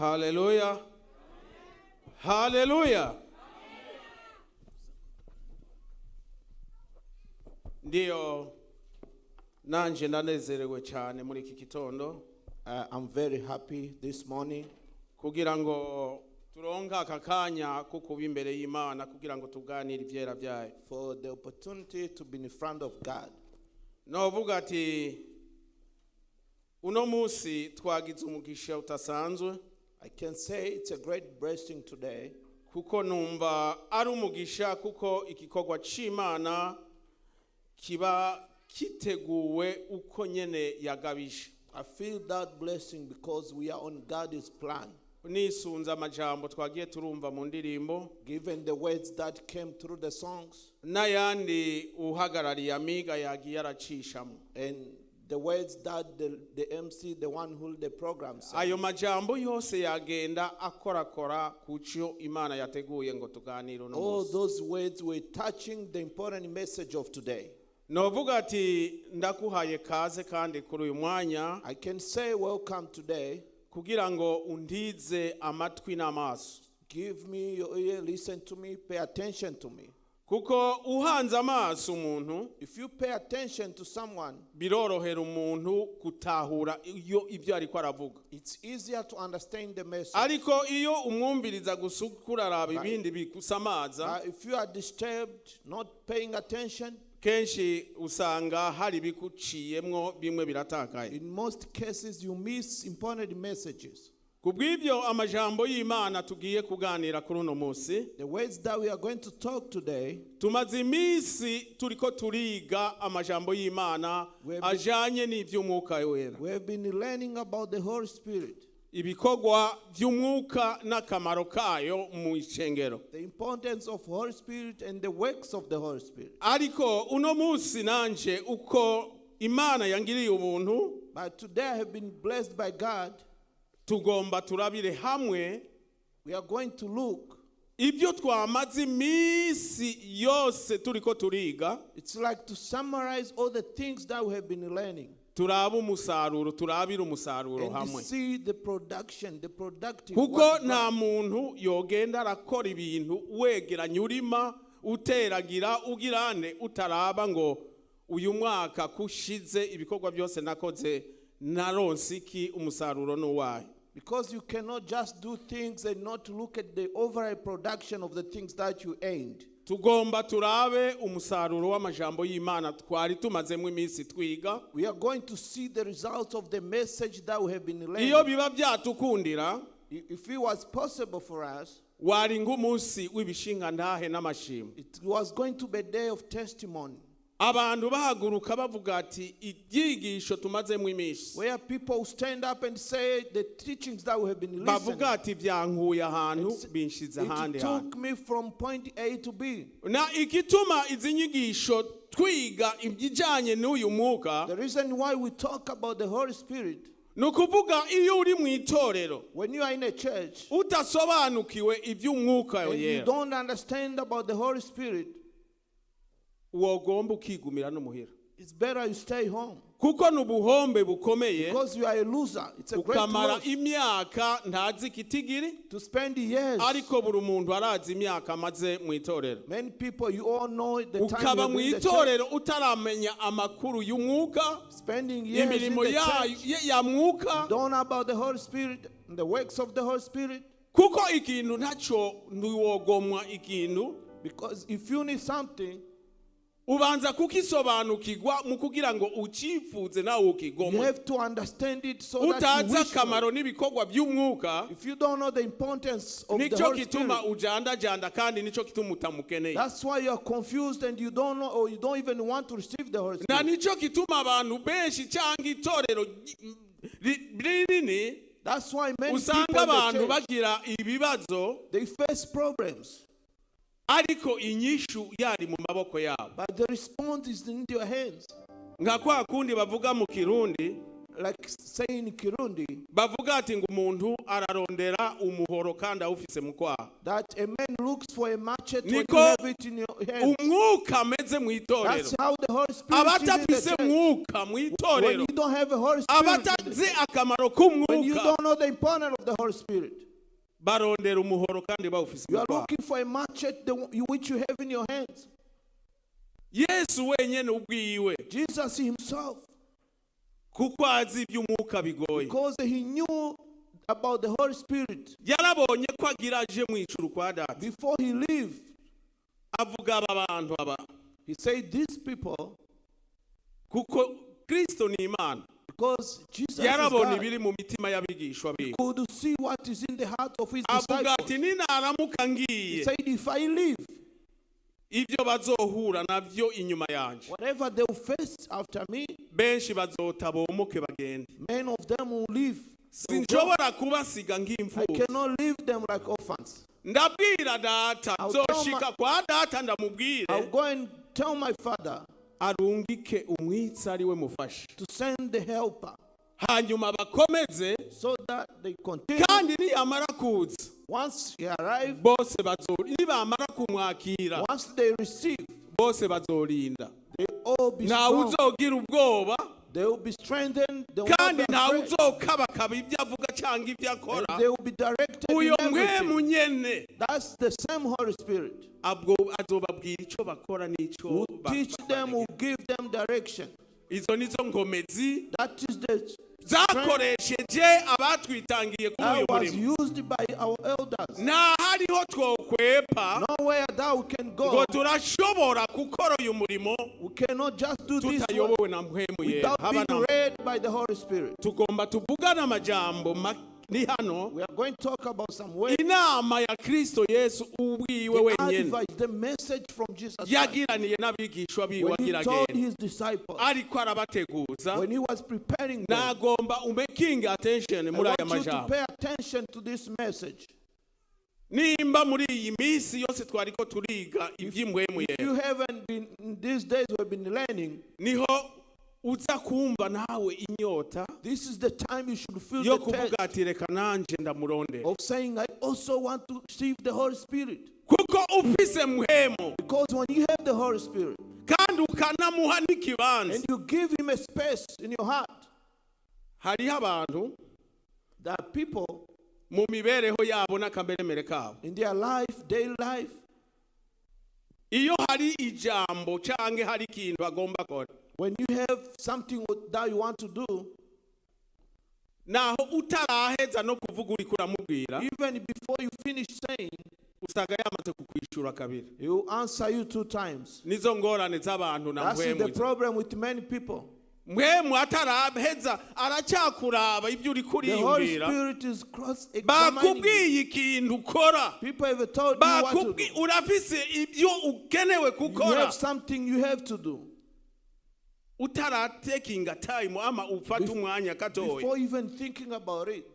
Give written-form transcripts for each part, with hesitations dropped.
Haleluya, haleluya. Ndiyo, nanje ndanezerewe cyane muri iki gitondo I'm very happy this morning kugira ngo turonke aka kanya ko kuba imbere y'Imana kugira ngo tuganire ibyera byayo. For the opportunity to be in front of God. Novuga ati uno munsi twagize umugisha utasanzwe I can say it's a great blessing today kuko numva ari umugisha kuko igikorwa c'Imana kiba kiteguwe uko nyene yagabije. I feel that blessing because we are on God's plan. Nisunze amajambo twagiye turumva mu ndirimbo Given the words that came through the songs n'ayandi uhagarariye amiga yagiye aracishamo and the words that the MC, the one who the program said. Ayo majambo yose yagenda akorakora ku cyo Imana yateguye ngo tuganire uno All munsi. Those words were touching the important message of today. Novuga ati ndakuhaye kaze kandi kuri uyu mwanya I can say welcome today. Kugira ngo undize amatwi n'amaso. Give me your ear, listen to me, pay attention to me. Kuko uhanze amaso umuntu If you pay attention to someone, birorohera umuntu gutahura iyo ibyo ariko aravuga. It's easier to understand the message. Ariko iyo umwumviriza gusa uraraba ibindi bikusamaza If you are disturbed, not paying attention, kenshi usanga hari ibikuciyemwo bimwe biratakaye. In most cases you miss important messages. Ku bw'ibyo amajambo y'Imana tugiye kuganira kuri uno munsi The words that we are going to talk today, tumaze iminsi turiko turiga amajambo y'Imana ajanye n'iby'umwuka wera. We have been learning about the Holy Spirit, ibikorwa by'umwuka n'akamaro kayo mu ishengero. The importance of Holy Spirit and the works of the Holy Spirit. Ariko uno munsi nanje uko Imana yangiriye ubuntu But today I have been blessed by God. Tugomba turabire hamwe We are going to look. Ibyo twamaze iminsi yose turiko turiga. It's like to summarize all the things that we have been learning turabe umusaruro turabire umusaruro and hamwe see the production, the productive kuko work. Nta muntu yogenda arakora ibintu wegeranya urima uteragira ugirane utaraba ngo uyu mwaka kushize ibikorwa byose nakoze naronse iki umusaruro n'uwahe. Because you cannot just do things and not look at the overall production of the things that you aimed. Tugomba turabe umusaruro w'amajambo y'Imana twari tumazemo iminsi twiga. We are going to see the results of the message that we have been Iyo learning. biba byatukundira If it was possible for us, wari nk'umunsi w'ibishingantahe n'amashimwe it was going to be a day of testimony abantu bahaguruka bavuga ati ibyigisho tumazemo iminsi where people stand up and say the teachings that we have been listening. Bavuga ati byankuye ahantu binshize ahandi It hantu. took me from point A to B. Na igituma izi nyigisho twiga ibijyanye n'uyu mwuka The reason why we talk about the Holy Spirit, ni ukuvuga iyo uri mu itorero when you are in a church udasobanukiwe iby'umwuka and you yera don't understand about the Holy Spirit, wogomba ukigumira no muhira it's better you stay home kuko ni ubuhombe bukomeye because you are a loser. It's a great ukamara loss imyaka ntazi ikitigiri to spend years. Ariko buri muntu arazi imyaka amaze mu itorero. Many people, you all know the time ukaba you mu have been in the church, itorero utaramenya amakuru y'umwuka spending years in imirimo the yayo church, ya mwuka don't know about the Holy Spirit and the works of the Holy Spirit. Kuko ikintu ntacyo ntiwogomwa ikintu Because if you need something, ubanza kukisobanukirwa mu kugira ngo ucyifuze nawe you ukigomwe. Have to understand it so that you utazi wish for it. Akamaro n'ibikorwa by'umwuka If you don't know the importance of the nicyo Holy gituma Spirit, ujandajanda kandi nicyo gituma utamukeneye. That's why you are confused and you don't know or you don't even want to receive the Holy Na Spirit. nicyo gituma abantu benshi cyangwa itorero rinini That's why many usanga people in the abantu church, bagira ibibazo they face problems, ariko inyishu yari mu maboko yabo. But the response is in your hands. Nka kwa kundi bavuga mu Kirundi Like saying in Kirundi, bavuga ati ngo umuntu ararondera umuhoro kandi awufise mu kwaha. That a man looks for a machete when you Niko have it in your hand. Umwuka ameze mu itorero. That's how the Holy Spirit is in the Abatafise church. mwuka mu When itorero, you don't have a Holy Spirit, abatazi akamaro when you k'umwuka, don't know the importance of the Holy Spirit, barondera umuhoro kandi bawufise you mu are kwaha. Looking for a machete which you have in your hands. Yesu wenyine ubwiwe, Jesus himself, kuko azi iby'umwuka bigoye, because he knew about the Holy Spirit yarabonye ko agira aje mu ijuru kwa data, before he lived, avuga aba bantu aba, he said, "These people," kuko Kristo ni Imana, because Jesus is yarabona God, ibiri mu mitima y'abigishwa biwe, could see what is in the heart of his avuga ati disciples. ninaramuka He ngiye, said, "If I leave, ibyo bazohura nabyo inyuma yanje, whatever they will face after me, benshi bazota bomoke bagende. Many of them will leave. They will go. Sinshobora kubasiga I nk'imfubyi. Cannot leave them like orphans. Ndabwira data, I'll tell nzoshika kwa data ndamubwire I'll go and tell my father arungike umwitsi ari we mufasha, to send the helper hanyuma bakomeze, so that they continue." kandi niyamara kuza, Once he arrives, bose bazo nibamara kumwakira, once they receive, bose bazorinda, they all be ntawe strong. uzogira ubwoba, They will be strengthened. They will not kandi be ntawe afraid. uzokabakaba ibyo avuga cyangwa ibyo akora. And they will be directed in Uyo mwemu everything. nyene That's the same Holy Spirit azobabwira icyo bakora n'icyo who teach them, who give them direction. Izo nizo nkomezi That is the zakoresheje abatwitangiye kuri that uyu was murimo. Used by our elders. Nta hariho twokwepa Nowhere that we can ngo go. turashobora gukora uyu murimo We cannot just do this work tutayobowe na mpwemu yera. without Haba being na led by the Holy Spirit. tugomba tuvugane amajambo ni hano We are going to talk about some ways. inama ya Kristo Yesu ubwiwe The wenyine advice, the message from Jesus Christ. yagiraniye n'abigishwa biwe When he agira told agenda his disciples, ariko arabateguza. When he was preparing them, Nagomba umaking attention I muri aya want you to majambo. Pay attention to this message. Nimba muri iyi minsi yose twariko turiga iby'impwemu If yera, you haven't been, in these days we've been learning, niho uza kumva nawe inyota this is the time you should feel yo the kuvuga taste ati reka nanje ndamurondera, of saying, "I also want to receive the Holy Spirit." Kuko ufise mpwemu Because when you have the Holy Spirit kandi ukanamuha n'ikibanza, and you give him a space in your heart, hariho abantu there are people mu mibereho yabo n'akameremere kabo, in their life, daily life, iyo hari ijambo cyangwa hari ikintu agomba gukora, when you have something that you want to do, naho utaraheza no kuvuga uriko uramubwira, even before you finish saying, usanga yamaze kukwishura kabiri. He will answer you two times. Nizo ngorane z'abantu na That's the mpwemu. Problem with many people. Mpwemu ataraheza aracyakuraba ibyo uri The Holy kuriyumvira. Spirit is cross-examining. Bakubwiye ikintu ukora, People have told you what to do. Urafise ibyo ukenewe You gukora, have something you have to do. Utaratekinga time ama ufate umwanya gatoya. Before even thinking about it.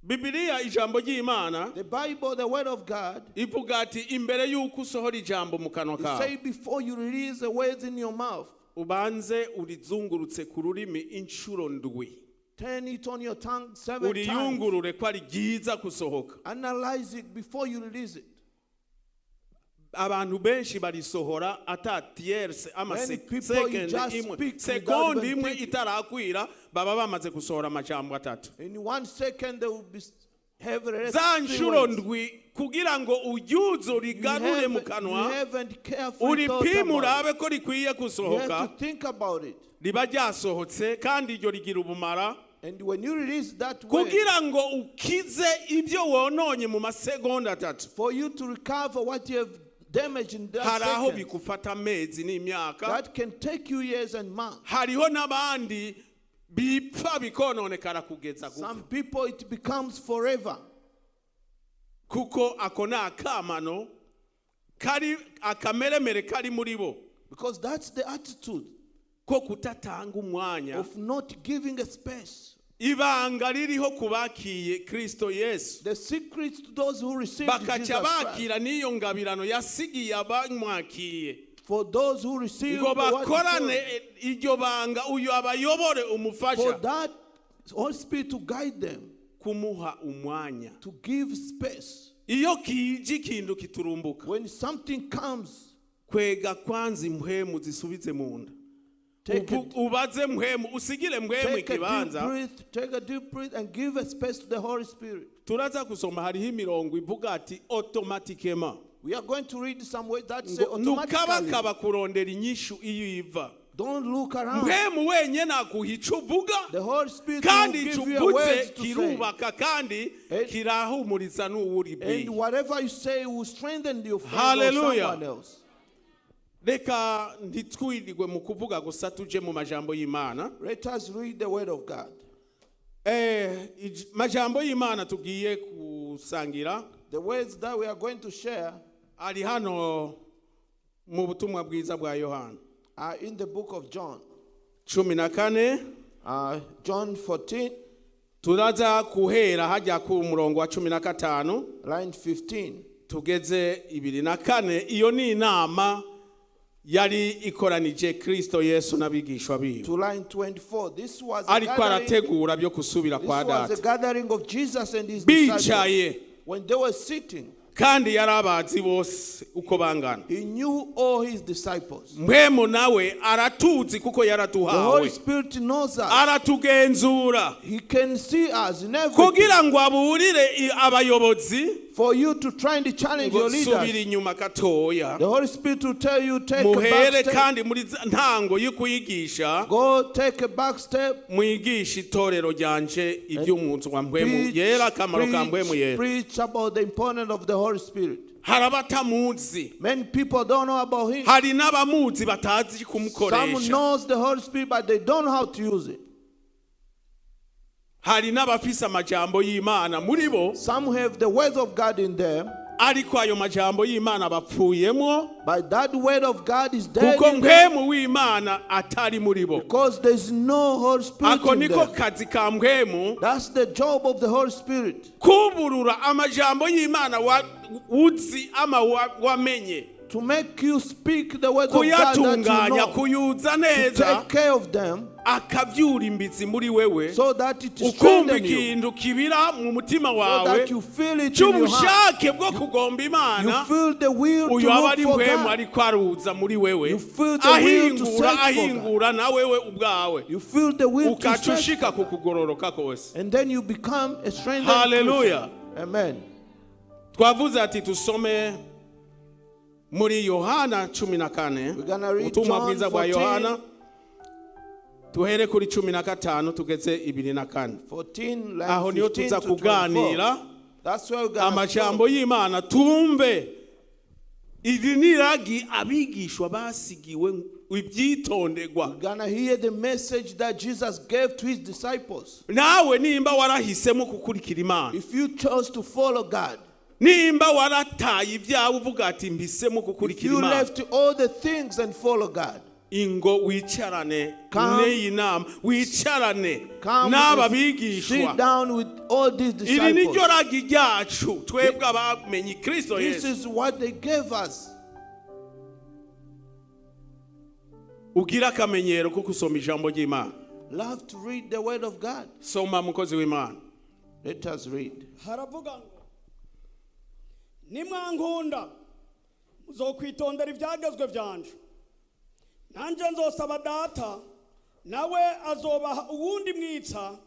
Bibiliya ijambo ry'Imana The Bible, the Word of God, ivuga ati imbere y'uko usohora ijambo mu kanwa it kawe, say before you release the words in your mouth, ubanze urizungurutse ku rurimi inshuro ndwi, turn it on your tongue seven times. Uriyungurure ko ari ryiza gusohoka. Analyze it before you release it. Abantu benshi barisohora ata tierce ama Many people, you second just imwe, speak without sekonde even imwe thinking. Itarakwira baba bamaze gusohora amajambo atatu. In 1 second, they will be have a Za three nshuro words. ndwi kugira ngo uryuze You urigarure mu haven't, you kanwa, haven't carefully thought uripime about it. urabe ko rikwiye You have gusohoka, to think about it. Riba ryasohotse kandi iryo rigira ubumara, And when you release that word, kugira ngo ukize ibyo wononye mu masegonda atatu. For you to recover what you have damaged in that Hari aho second, bigufata amezi n'imyaka. That can take you years and months. Hariho n'abandi bipfa bikononekara kugeza gupfa. Some people, it becomes forever. Kuko ako ni akamano kari akameremere kari muri bo Because that's the attitude ko kutatanga umwanya. Of not giving a space. Ibanga ririho ku bakiye Kristo Yesu, The secret to those who receive Jesus bakaca Christ. Bakira n'iyo ngabirano yasigiye abamwakiye, For those who receive ngo the word bakorane iryo banga uyu abayobore for umufasha. that Holy Spirit to guide them, Kumuha umwanya. To give space. Iyo kije ikintu kiturumbuka, When something comes, kwega kwanza impwemu zisubize mu nda. Take Ubaze mpwemu, usigire mpwemu take a deep ikibanza. Breath, take a deep breath and give a space to the Holy Spirit. Turaza kusoma, hariho imirongo ivuga ati automatiquement. We are going to read some words that say Ngo automatically. ntukabakaba kurondera inyishu iyo iva. Don't look around. Mpwemu wenyine aguha ico uvuga, The Holy Spirit will kandi ico give you uvuze words to say. kirubaka kandi kirahumuriza n'uwuri. And whatever you say will strengthen your friend or Hallelujah. someone else. Reka ntitwirirwe mu kuvuga gusa, tuje mu majambo y'Imana. Let us read the word of God. Majambo y'Imana tugiye gusangira The words that we are going to share ari hano mu butumwa bwiza bwa Yohana are in the book of John. 14. John 14, Turaza kuhera hajya ku murongo wa 15 line 15. tugeze 24. Iyo ni inama yari ikoranije Kristo Yesu n'abigishwa biwe, To line 24. This was a ariko gathering, arategura byo gusubira this kwa was a Data. Gathering of Jesus and his disciples. Bicaye, When they were sitting, kandi yari abazi bose uko bangana. He knew all his disciples. Mpwemu nawe aratuzi kuko The Holy yaratuhawe. Spirit knows us. Aratugenzura He can see us in everything. Kugira ngo aburire abayobozi For you to try and challenge ngo your subira leaders, inyuma gatoya, the Holy Spirit will tell you, take a back muhere step. kandi muri ntango yo kuyigisha, Go take a back step. Mwigishe itorero ryanje iby'umunsi wa mpwemu yera, akamaro ka mpwemu Preach, yera. Preach about the importance of the Holy Spirit. Hari abatamuzi. Many people don't know about him. Hari n'abamuzi batazi Some kumukoresha. Knows the Holy Spirit, but they don't know how to use it. Hari n'abafise amajambo y'Imana muri bo, Some have the words of God in them, ariko ayo majambo y'Imana bapfuyemwo, but that word of God is dead kuko in them mpwemu w'Imana atari muri bo. Because there's no Holy Spirit Ako in niko them. Kazi ka mpwemu, That's the job of the Holy Spirit, kuburura amajambo y'Imana uzi ama wamenye, to make you speak the words of God that you kuyatunganya, know, kuyuza to neza, take care of them akabyura imbizi muri wewe, so that it ukumva strengthens you, ikintu kibira mu mutima so wawe that you feel it in your heart. cy'ubushake bwo kugomba You Imana. Feel the will to Uyu aba look ari for mpwemu God. ariko aruza muri wewe, You feel the will to ahingura, search for God. ahingura na wewe ubwawe, You feel the will to ukaca search, ushika ku kugororoka kose. and then you become a strengthened Hallelujah. Christian. Amen. Twavuze ati tusome muri Yohana 14. We're gonna read Ubutumwa John bwiza bwa 14. Yohana, tuhere kuri 15 tugeze 24. 14, line Aho niyo 15 tuza to 24. Kuganira That's where we're gonna amajambo stop. y'Imana, tumve iri niragi abigishwa basigiwe, ibyitonderwa. We're gonna hear the message that Jesus gave to his disciples. Nawe nimba warahisemo gukurikira Imana, If you chose to follow God, nimba warataye ibyawe uvuga ati mpisemo if gukurikira you Imana, left all the things and follow God, ingo wicarane Come. n'iyi nama, wicarane Come n'aba and bigishwa. sit down with all these Iri ni ryo disciples. ragi ryacu twebwe abamenye Kristo This Yesu. is what they gave us. Ugira akamenyero ko gusoma ijambo ry'Imana. Love to read the word of God. Soma, mukozi w'Imana. Let us read. Haravuga ngo nimwankunda muzokwitondera ibyagezwe byanje, nanjye nzosaba Data, nawe azobaha uwundi mwitsa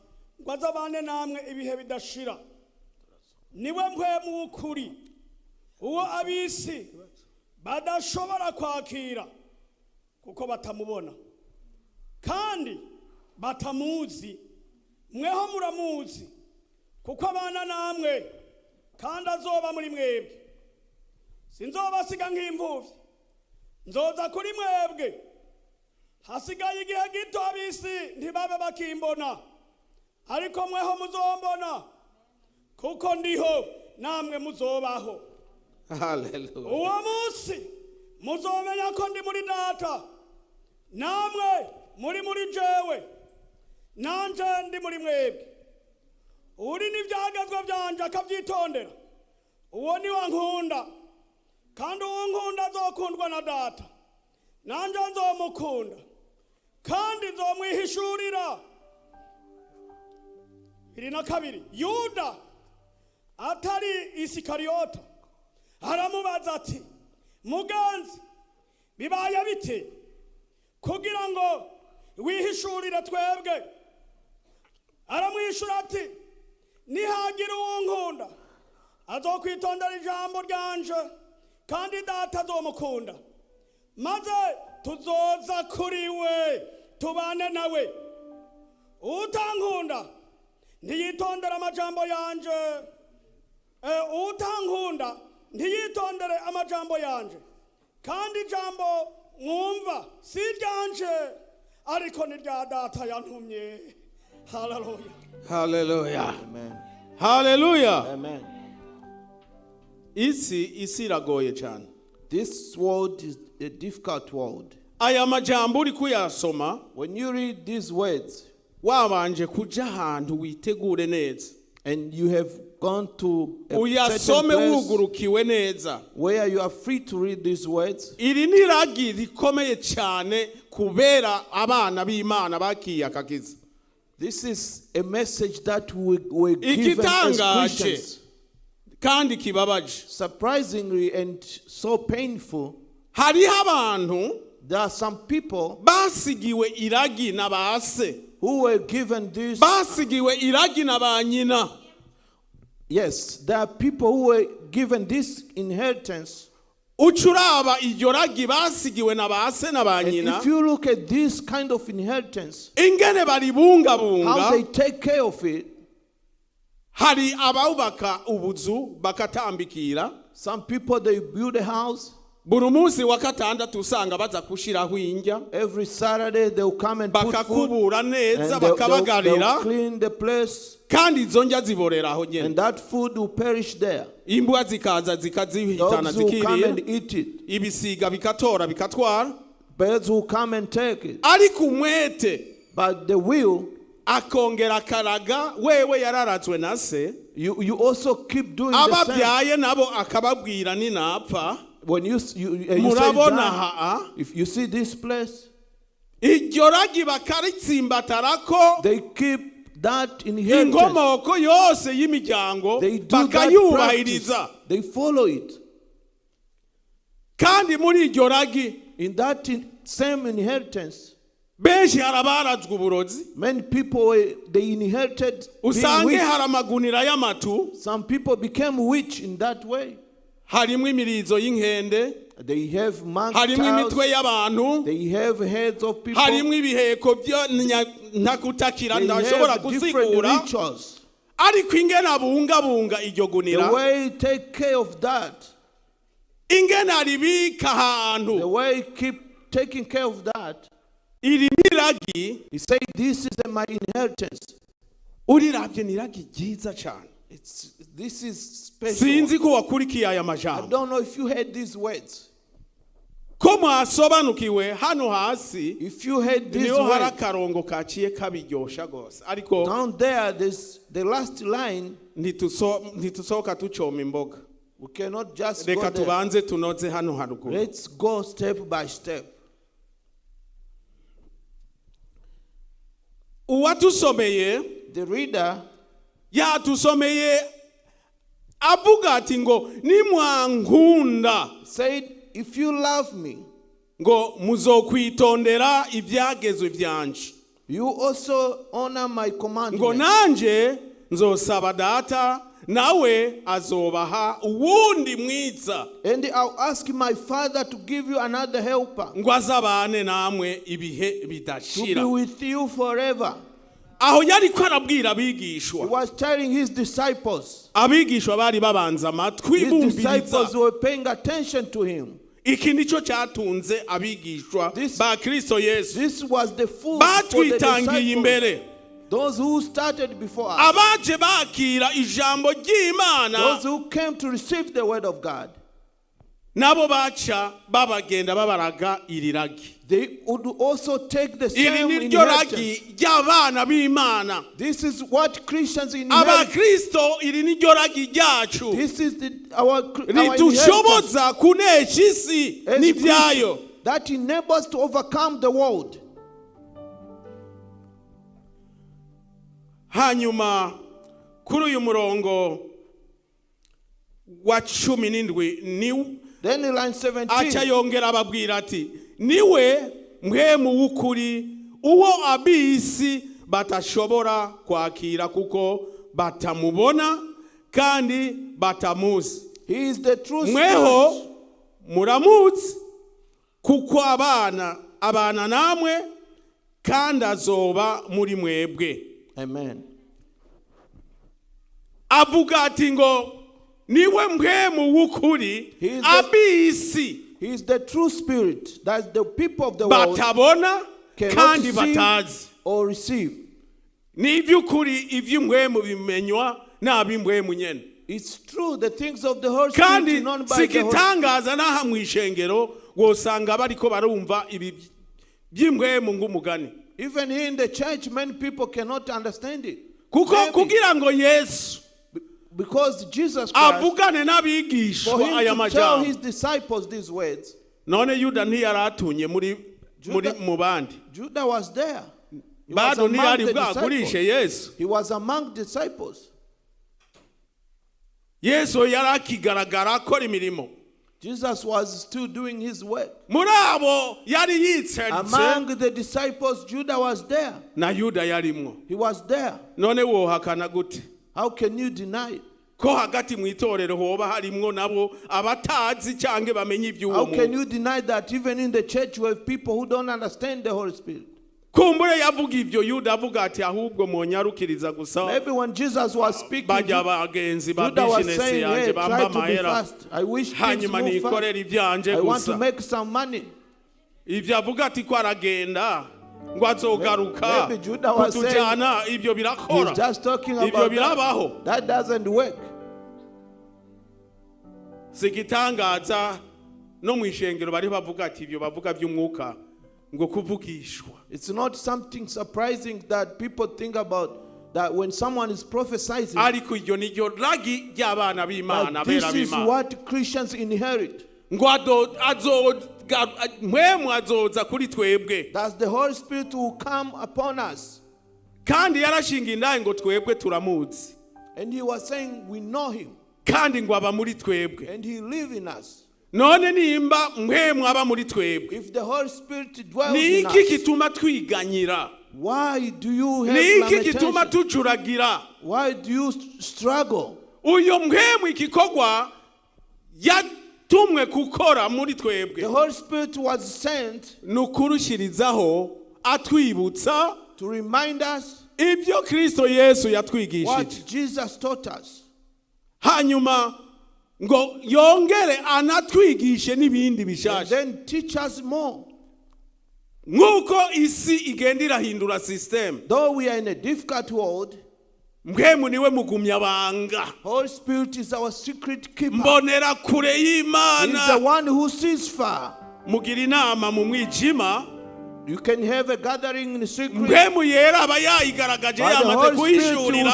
ngo azabane namwe ibihe bidashira, niwe mpwemu w'ukuri, uwo ab'isi badashobora kwakira kuko batamubona kandi batamuzi. Mweho muramuzi kuko abana namwe kandi azoba muri mwebwe. Sinzobasiga nk'imfuvyi, nzoza kuri mwebwe. Hasigaye igihe gito ab'isi ntibabe bakimbona, ariko mweho muzombona, kuko ndiho namwe muzobaho. Hallelujah. Uwo munsi muzomenya ko ndi muri Data, namwe muri muri jewe, nanje ndi muri mwebwe. Uri n'ibyagezwe byanje akabyitondera, uwo ni we nkunda, kandi uwo nkunda azokundwa na Data, nanje nzomukunda kandi nzomwihishurira. 22, Yuda atari Isikariyota aramubaza ati: "Mugenzi, bibaye bite kugira ngo wihishurire twebwe?" Aramwishura ati: "Nihagira uwunkunda, azokwitondera ijambo ryanje, kandi Data azomukunda, maze tuzoza kuri we tubane nawe. Utankunda ntiyitondera amajambo yanje. Utankunda ntiyitondere amajambo yanje, kandi ijambo mwumva si iryanje, ariko ni rya Data yantumye." Haleluya. Haleluya. Amen. Haleluya. Amen. Isi iragoye cyane. This world is a difficult world. Aya majambo uri kuyasoma, When you read these words wabanje kuja ahantu witegure neza, and you have gone to a certain uyasome place wugurukiwe neza. where you are free to read these words, Iri ni iragi rikomeye cyane kubera abana b'Imana bakiye akakiza. this is a message that we were given as Igitangaje Christians. kandi kibabaje, Surprisingly and so painful, hariho abantu there are some people basigiwe iragi na ba se, who were given this. basigiwe iragi na ba nyina. Yes, there are people who were given this inheritance. Uca uraba iryo ragi basigiwe na ba se na ba And nyina, if you look at this kind of inheritance, ingene baribungabunga, how they take care of it, hari abubaka ubuzu bakatambikira. Some people, they build a house. Buri munsi wa gatandatu usanga baza gushiraho indya. Every Saturday they'll come and put food. Bakakubura And neza, they'll bakabagarira, clean the place. kandi izo ndya ziborera aho nyene. And that food will perish there. Imbwa zikaza zikazihitana, Dogs will come zikirira, and eat it. ibisiga bikatora bikatwara. Birds will come and take it. Ariko umwete, But the will, akongera akaraga, wewe yararatswe na se, you also keep doing the same. ababyaye nabo akababwira: "Ninapfa, When you say, murabona "Die," haa." if you see this place, Iryo ragi bakaritsimbatarako, they keep that inheritance. inkomoko yose y'imiryango They do that practice. bakayubahiriza. They follow it. Kandi muri iryo ragi, In that same inheritance, benshi hari abarazwe uburozi. many people they inherited being Usange witch. hari amagunira y'amatu, Some people became witch in that way. harimo imirizo y'inkende, They have monkey harimo tails. imitwe y'abantu, They have heads of people. harimo ibiheko byo ntakutakira They ntashobora have different gusigura. rituals. Ariko ingene abungabunga iryo The gunira, way take care of that, ingene aribika ahantu, the way keep taking care of that. Iri niragi. He said, "This is my inheritance." Urirabye ni iragi ryiza cyane. This is special. Sinzi ko wakurikiye aya I majambo, don't know if you heard these words. ko mwasobanukiwe hano hasi. If you heard these Niho hari words, akarongo kaciye kabiryosha rwose, ariko down there, there's the last line. Ntitusohoka tucoma imboga. We cannot just go Reka there. tubanze tunoze hano haruguru. Let's go step by step. Uwatusomeye The reader yatusomeye avuga ati ngo nimwankunda, said, "If you love me, ngo muzokwitondera ibyagezwe byanje, you also honor my ngo commandments. nanje nzosaba Data, nawe azobaha uwundi mwiza, And I'll ask my Father to give you another helper ngo azabane namwe ibihe to be bidashira." with you forever." Aho yari ko arabwira He abigishwa. was telling his disciples. Abigishwa bari babanza amatwi, His bumviriza. disciples were paying attention to him. Iki nicyo cyatunze abigishwa ba Kristo Yesu. This was the food for the Batwitangiye disciples. imbere, Those who started before us. abaje bakira ijambo ry'Imana, Those who came to receive the word of God. Nabo baca babagenda babaraga iri ragi. They would also take the Iri same ni ryo ragi inheritance. ry'abana b'Imana. This is what Christians inherit. Abakristo, iri ni ryo ragi ryacu This is our inheritance. ritushoboza kunesha isi As n'ibyayo. Christians, that enables us to overcome the world. Hanyuma Kuri uyu murongo wa 17 ni Then in line 17, aca yongera ababwira ati niwe mpwemu w'ukuri uwo ab'isi batashobora kwakira kuko batamubona kandi batamuzi. He is the true Mweho Spirit. muramuzi kuko abana abana namwe kandi azoba muri mwebwe. Amen. Avuga ati ngo niwe mpwemu w'ukuri He is the- ab'isi He is the true Spirit that the people of the world batabona cannot kandi see batazi. or receive. Ni iby'ukuri iby'impwemu bimenywa n'ab'impwemu nyene. It's true, the things of the Holy Spirit Kandi is known by si the Holy Spirit. igitangaza n'aha mu ishengero wosanga bariko barumva ibi by'impwemu ng'umugani. Even here in the church, many people cannot understand it. Kuko Maybe kugira ngo Yesu because Jesus Christ, avugane for n'abigishwa him aya to tell majambo his disciples these words, none Yuda ntiyaratunye muri Juda- mu bandi. Judah was there. He was Bado among ntiyari the bwagurishe disciples. Yesu. He was among disciples. Yesu yari akigaragara akora imirimo. Jesus was still doing his work. Muri abo yari yitseritse Among the disciples, Judah was there. na Yuda yarimwo. He was there. None wohakana gute How can you deny it? Ko hagati mu itorero hoba harimwo nabo abatazi cyangwa bamenye iby'uwo How can muntu? you deny that even in the church you have people who don't understand the Holy Spirit? Kumbure yavuga ibyo Yuda avuga ati ahubwo mwonyarukiriza gusa Maybe when Jesus was speaking, bajya bagenzi ba Judah was bizinesi saying, yanjye "Hey, bamba try to be amahera fast. I wish things hanyuma move nikorere fast. ibyanje I want to gusa." make some money." Ibyo avuga ati ko aragenda ngo azogaruka Maybe Judah was saying- kutujyana ibyo birakora He's just talking ibyo about birabaho. that. That doesn't work. Si igitangaza no mu ishengero bari bavuga ati ibyo bavuga by'umwuka ngo kuvugishwa. It's not something surprising that people think about that when someone is prophesying. Ariko iryo ni ryo ragi ry'abana b'Imana But this bera is b'Imana what Christians inherit. ngo mpwemu azoza kuri twebwe. That the Holy Spirit will come upon us. Kandi yarashinga indahe ngo twebwe turamuzi And he was saying, "We know him kandi ngo aba muri twebwe. And he lives in us." None nimba mpwemu aba muri twebwe If the Holy Spirit dwells ni in iki us, gituma twiganyira? why do you have Ni iki gituma lamentation? tujuragira? Why do you struggle? Uyo mpwemu igikorwa yatumwe gukora muri twebwe The Holy Spirit was sent ni ukurushyirizaho atwibutsa to remind us ibyo Kristo Yesu yatwigishije what Jesus taught us. hanyuma ngo yongere anatwigishe n'ibindi And bishasha. then teach us more. Nk'uko isi igenda irahindura sisiteme Though we are in a difficult world, mpwemu niwe mugumyabanga. Holy Spirit is our secret keeper. Mbonera kure He's the y'Imana one who sees far. mugira inama mu mwijima. You can have a gathering in secret. Mpwemu yera aba yayigaragaje By the yamaze Holy Spirit kuyishurira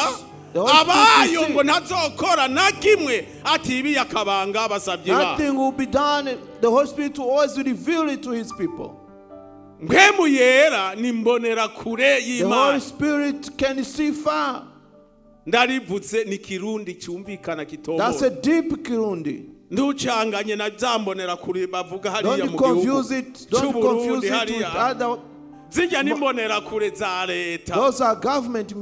the Holy Spirit abayo will see. ngo ntazokora na kimwe atibiye akabanga basabye ba Nothing will be done. The Holy Spirit will always reveal it to his people. Mpwemu yera ni mbonera kure The Holy y'Imana. Spirit can see far. Ndarivutse ni Kirundi cyumvikana That's a kitomora deep Kirundi. ntucanganye na za mbonera kure bavuga hariya Don't mu gihugu confuse it. Don't cy'Uburundi confuse it with hariya other. zijya n'imbonera kure za leta. Those are government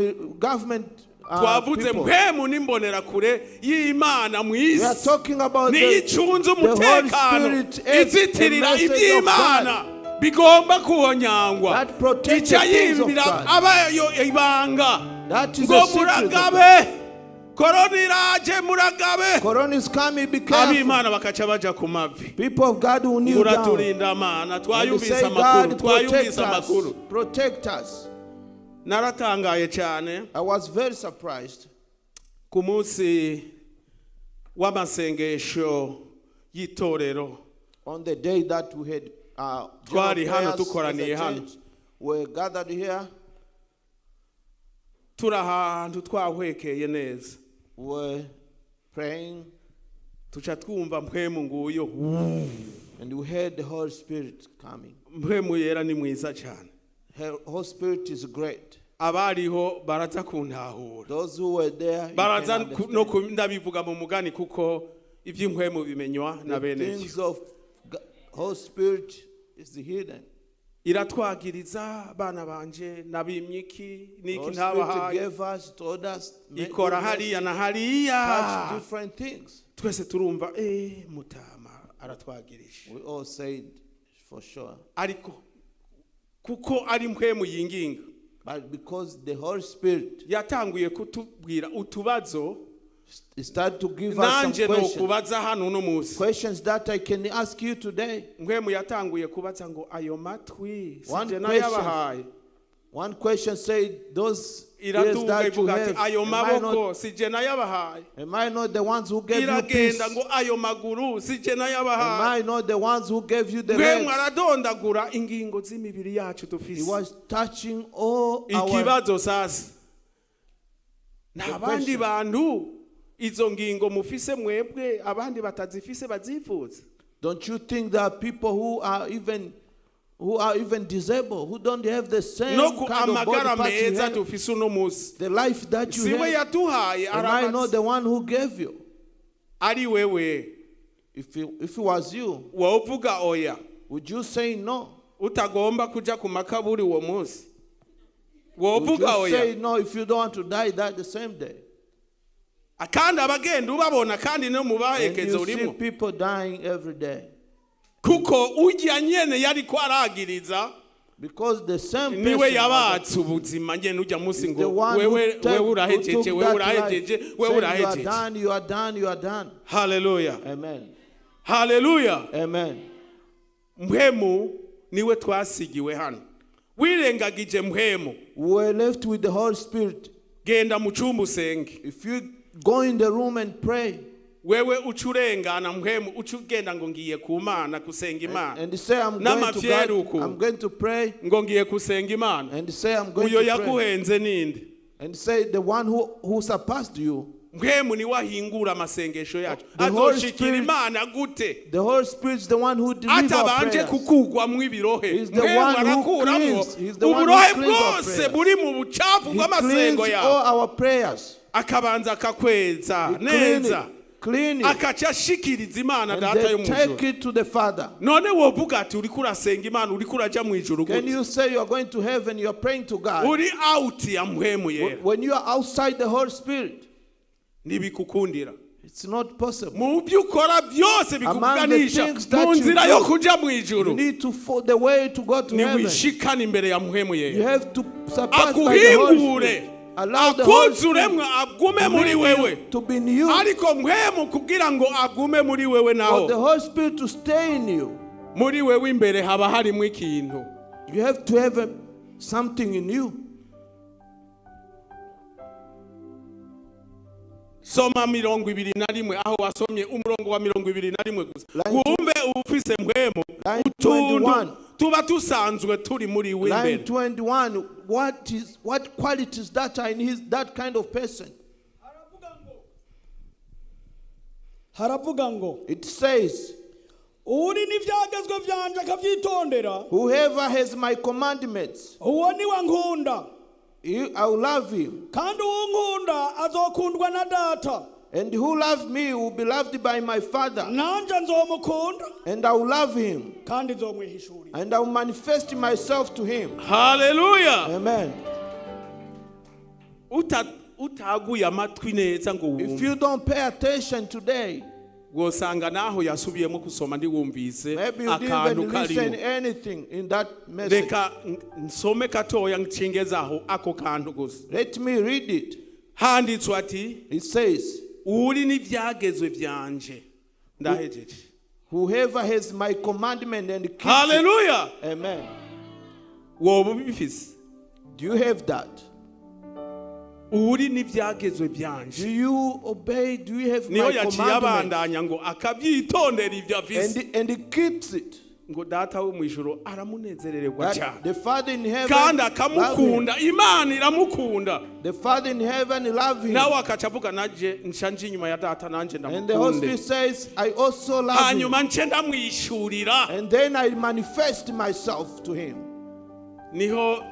Twavuze people. mpwemu n'imbonera kure y'Imana mu We are isi talking about niyo icunze the Holy umutekano Spirit as a izitirira message of iby'Imana God bigomba kuhonyangwa that protects ica the things of yimbira God. abayo ibanga That is ngo the secret of God. muragabe korona iraje muragabe. Corona is coming. Be careful. Ab'Imana bakaca baja ku mavi People of God will kneel down. uraturinda Mana And we twayumvise say, amakuru "God, protect twayumvise us. amakuru. Protect us." Naratangaye cyane I was very surprised ku munsi w'amasengesho y'itorero. On the day that we had general Twari hano prayers as a dukoraniye hano. church. We gathered here. Turi ahantu twahwekeye neza. We were praying, Tuca twumva mpwemu nguyo. And we heard the Holy Spirit coming. Mpwemu yera ni mwiza cyane. The Holy Spirit is great. Abariho baraza kuntahura. Those who were there, you Baraza can ku- no understand. ndabivuga mu mugani kuko iby'impwemu bimenywa na The bene byo. things of Holy Spirit is hidden. Iratwagiriza bana banje nabimye iki niki Holy Spirit ntabahaye. gave us, told us, Ikora goodness, hariya na hariya. touch different things. Twese turumva mutama aratwagirije. We all said for sure. Ariko kuko ari mpwemu yinginga, But because the Holy Spirit yatanguye kutubwira utubazo started to give us some nanje questions. nokubaza hano uno munsi. Questions that I can ask you today. Mpwemu yatanguye kubaza ngo ayo matwi One sije question. nayabahaye. One question said, those ears Iraduga that you ivuga ati have, ayo am I, maboko not, sije nayabahaye. am I not the ones who gave you peace? Iragenda ngo ayo maguru sije Am nayabahaye. I not the ones who gave you the Mpwemu legs? aradondagura ingingo z'imibiri yacu He dufise. was touching all our Ikibazo sasa, nta The bandi question. bantu izo ngingo mufise mwebwe abandi batazifise bazifuza? Don't you think there are people who are even disabled, who don't have the same No ku kind of body amagara parts you meza have, dufise uno munsi, the life that you siwe have? yaduhaye? Am I not Arabaza the one who gave you? ari wewe, If it was you, wovuga oya? would you say no? Utagomba kuja ku makaburi uwo munsi, Would wovuga you oya? say no if you don't want to die that the same day? Kandi abagenda ubabona kandi no mu And bahekeza you see urimo, people dying every day. Kuko ujya nyene yariko aragiriza Because the same niwe person was yabatse ubuzima nyene ujya munsi the ngo one who, wewe took, wewe who urahejeje, took wewe that urahejeje, life, wewe saying, you are urahejeje. done, you are done, you are done. Haleluya. Amen. Haleluya. Amen. Mpwemu niwe twasigiwe hano. Wirengagije mpwemu, We were left with the Holy Spirit. Genda mu cyumba usenge. If you go in the room and pray Wewe uca urengana mpwemu uca ugenda ngo ngiye ku Mana gusenga Imana, and say, I'm going to God, N'amafyeruku. I'm going to pray, ngo ngiye gusenga Imana, and say, I'm going uyo to pray, yaguhenze ninde? and say, the one who surpassed you, Mpwemu niwe ahingura amasengesho yacu. The Holy Azoshikira Spirit- Imana gute the Holy Spirit is the one who delivers our atabanje prayers. kukugwamwo ibirohe? He's the Mpwemu one who arakuramwo cleans. He's the one who uburohe cleans our bwose prayers. buri mu bucafu He bw'amasengo cleans yawe, all our prayers. Akabanza akakweza He clean neza, it, clean it, akaca ashikiriza Imana and Data yo they mu ijuru. take it to the Father. None wovuga ati uriko urasenga Imana, uriko uraja mu ijuru Can gute you say you are going to heaven, you are praying to God, uri out ya mpwemu yera? when you are outside the Holy Spirit? Ntibikukundira. It's not possible. Mu byo ukora byose bikuganisha things that mu you nzira do, yo kuja mu You ijuru, need to follow the way to go to heaven. niwishikane imbere ya mpwemu You yera, have to surpass by the Holy akuhingure, Spirit. Allow the Holy Spirit akuzuremwe agume muri wewe. to be in you, Ariko mpwemu kugira ngo agume muri wewe for the naho, Holy Spirit to stay in you. muri wewe imbere haba harimo ikintu. You have to have something in you. Soma 21 aho wasomye, umurongo wa 21 gusa, Line wumve ufise mpwemu Line utuntu 21. tuba dusanzwe turi muri we Line imbere. 21, what qualities that are in his that kind of person? Haravuga ngo It says, uri n'ibyagezwe byanje akabyitondera, whoever has my commandments, uwo niwe nkunda. I will love him. Kandi uwunkunda azokundwa na Data. And who love me will be loved by my Father, Nanjye nzomukunda, and I will love him, kandi nzomwihishurira. And I will manifest myself to him. Haleluya. Amen. Utaguye amatwi neza ngo If wumve, you don't pay attention today, wosanga naho yasubiyemo kusoma ndiwumvise maybe you didn't akantu even listen karimo. anything in that message. Reka nsome katoya nshingezaho ako kantu gusa. Let me read it. Handitswe ati It says, uri n'ibyagezwe byanje, ndahejeje. whoever has my commandment and keeps it. Haleluya. Amen. Woba ubifise? Do you have that? Uri n'ibyagezwe Do byanje, you obey? Do you have niyo my yaciye commandment? abandanya ngo akabyitondera ibyo afise, And he keeps it. Ngo Data wo mu ijuru aramunezerererwa That cyane, the Father in heaven kandi love him. akamukunda, Imana iramukunda. The Father in heaven love him. Nawe akaca avuga naje nca nje inyuma ya Data nanje And the Holy ndamukunde, Spirit says, I also love him. Hanyuma nce ndamwishurira. And then I manifest myself to him. Niho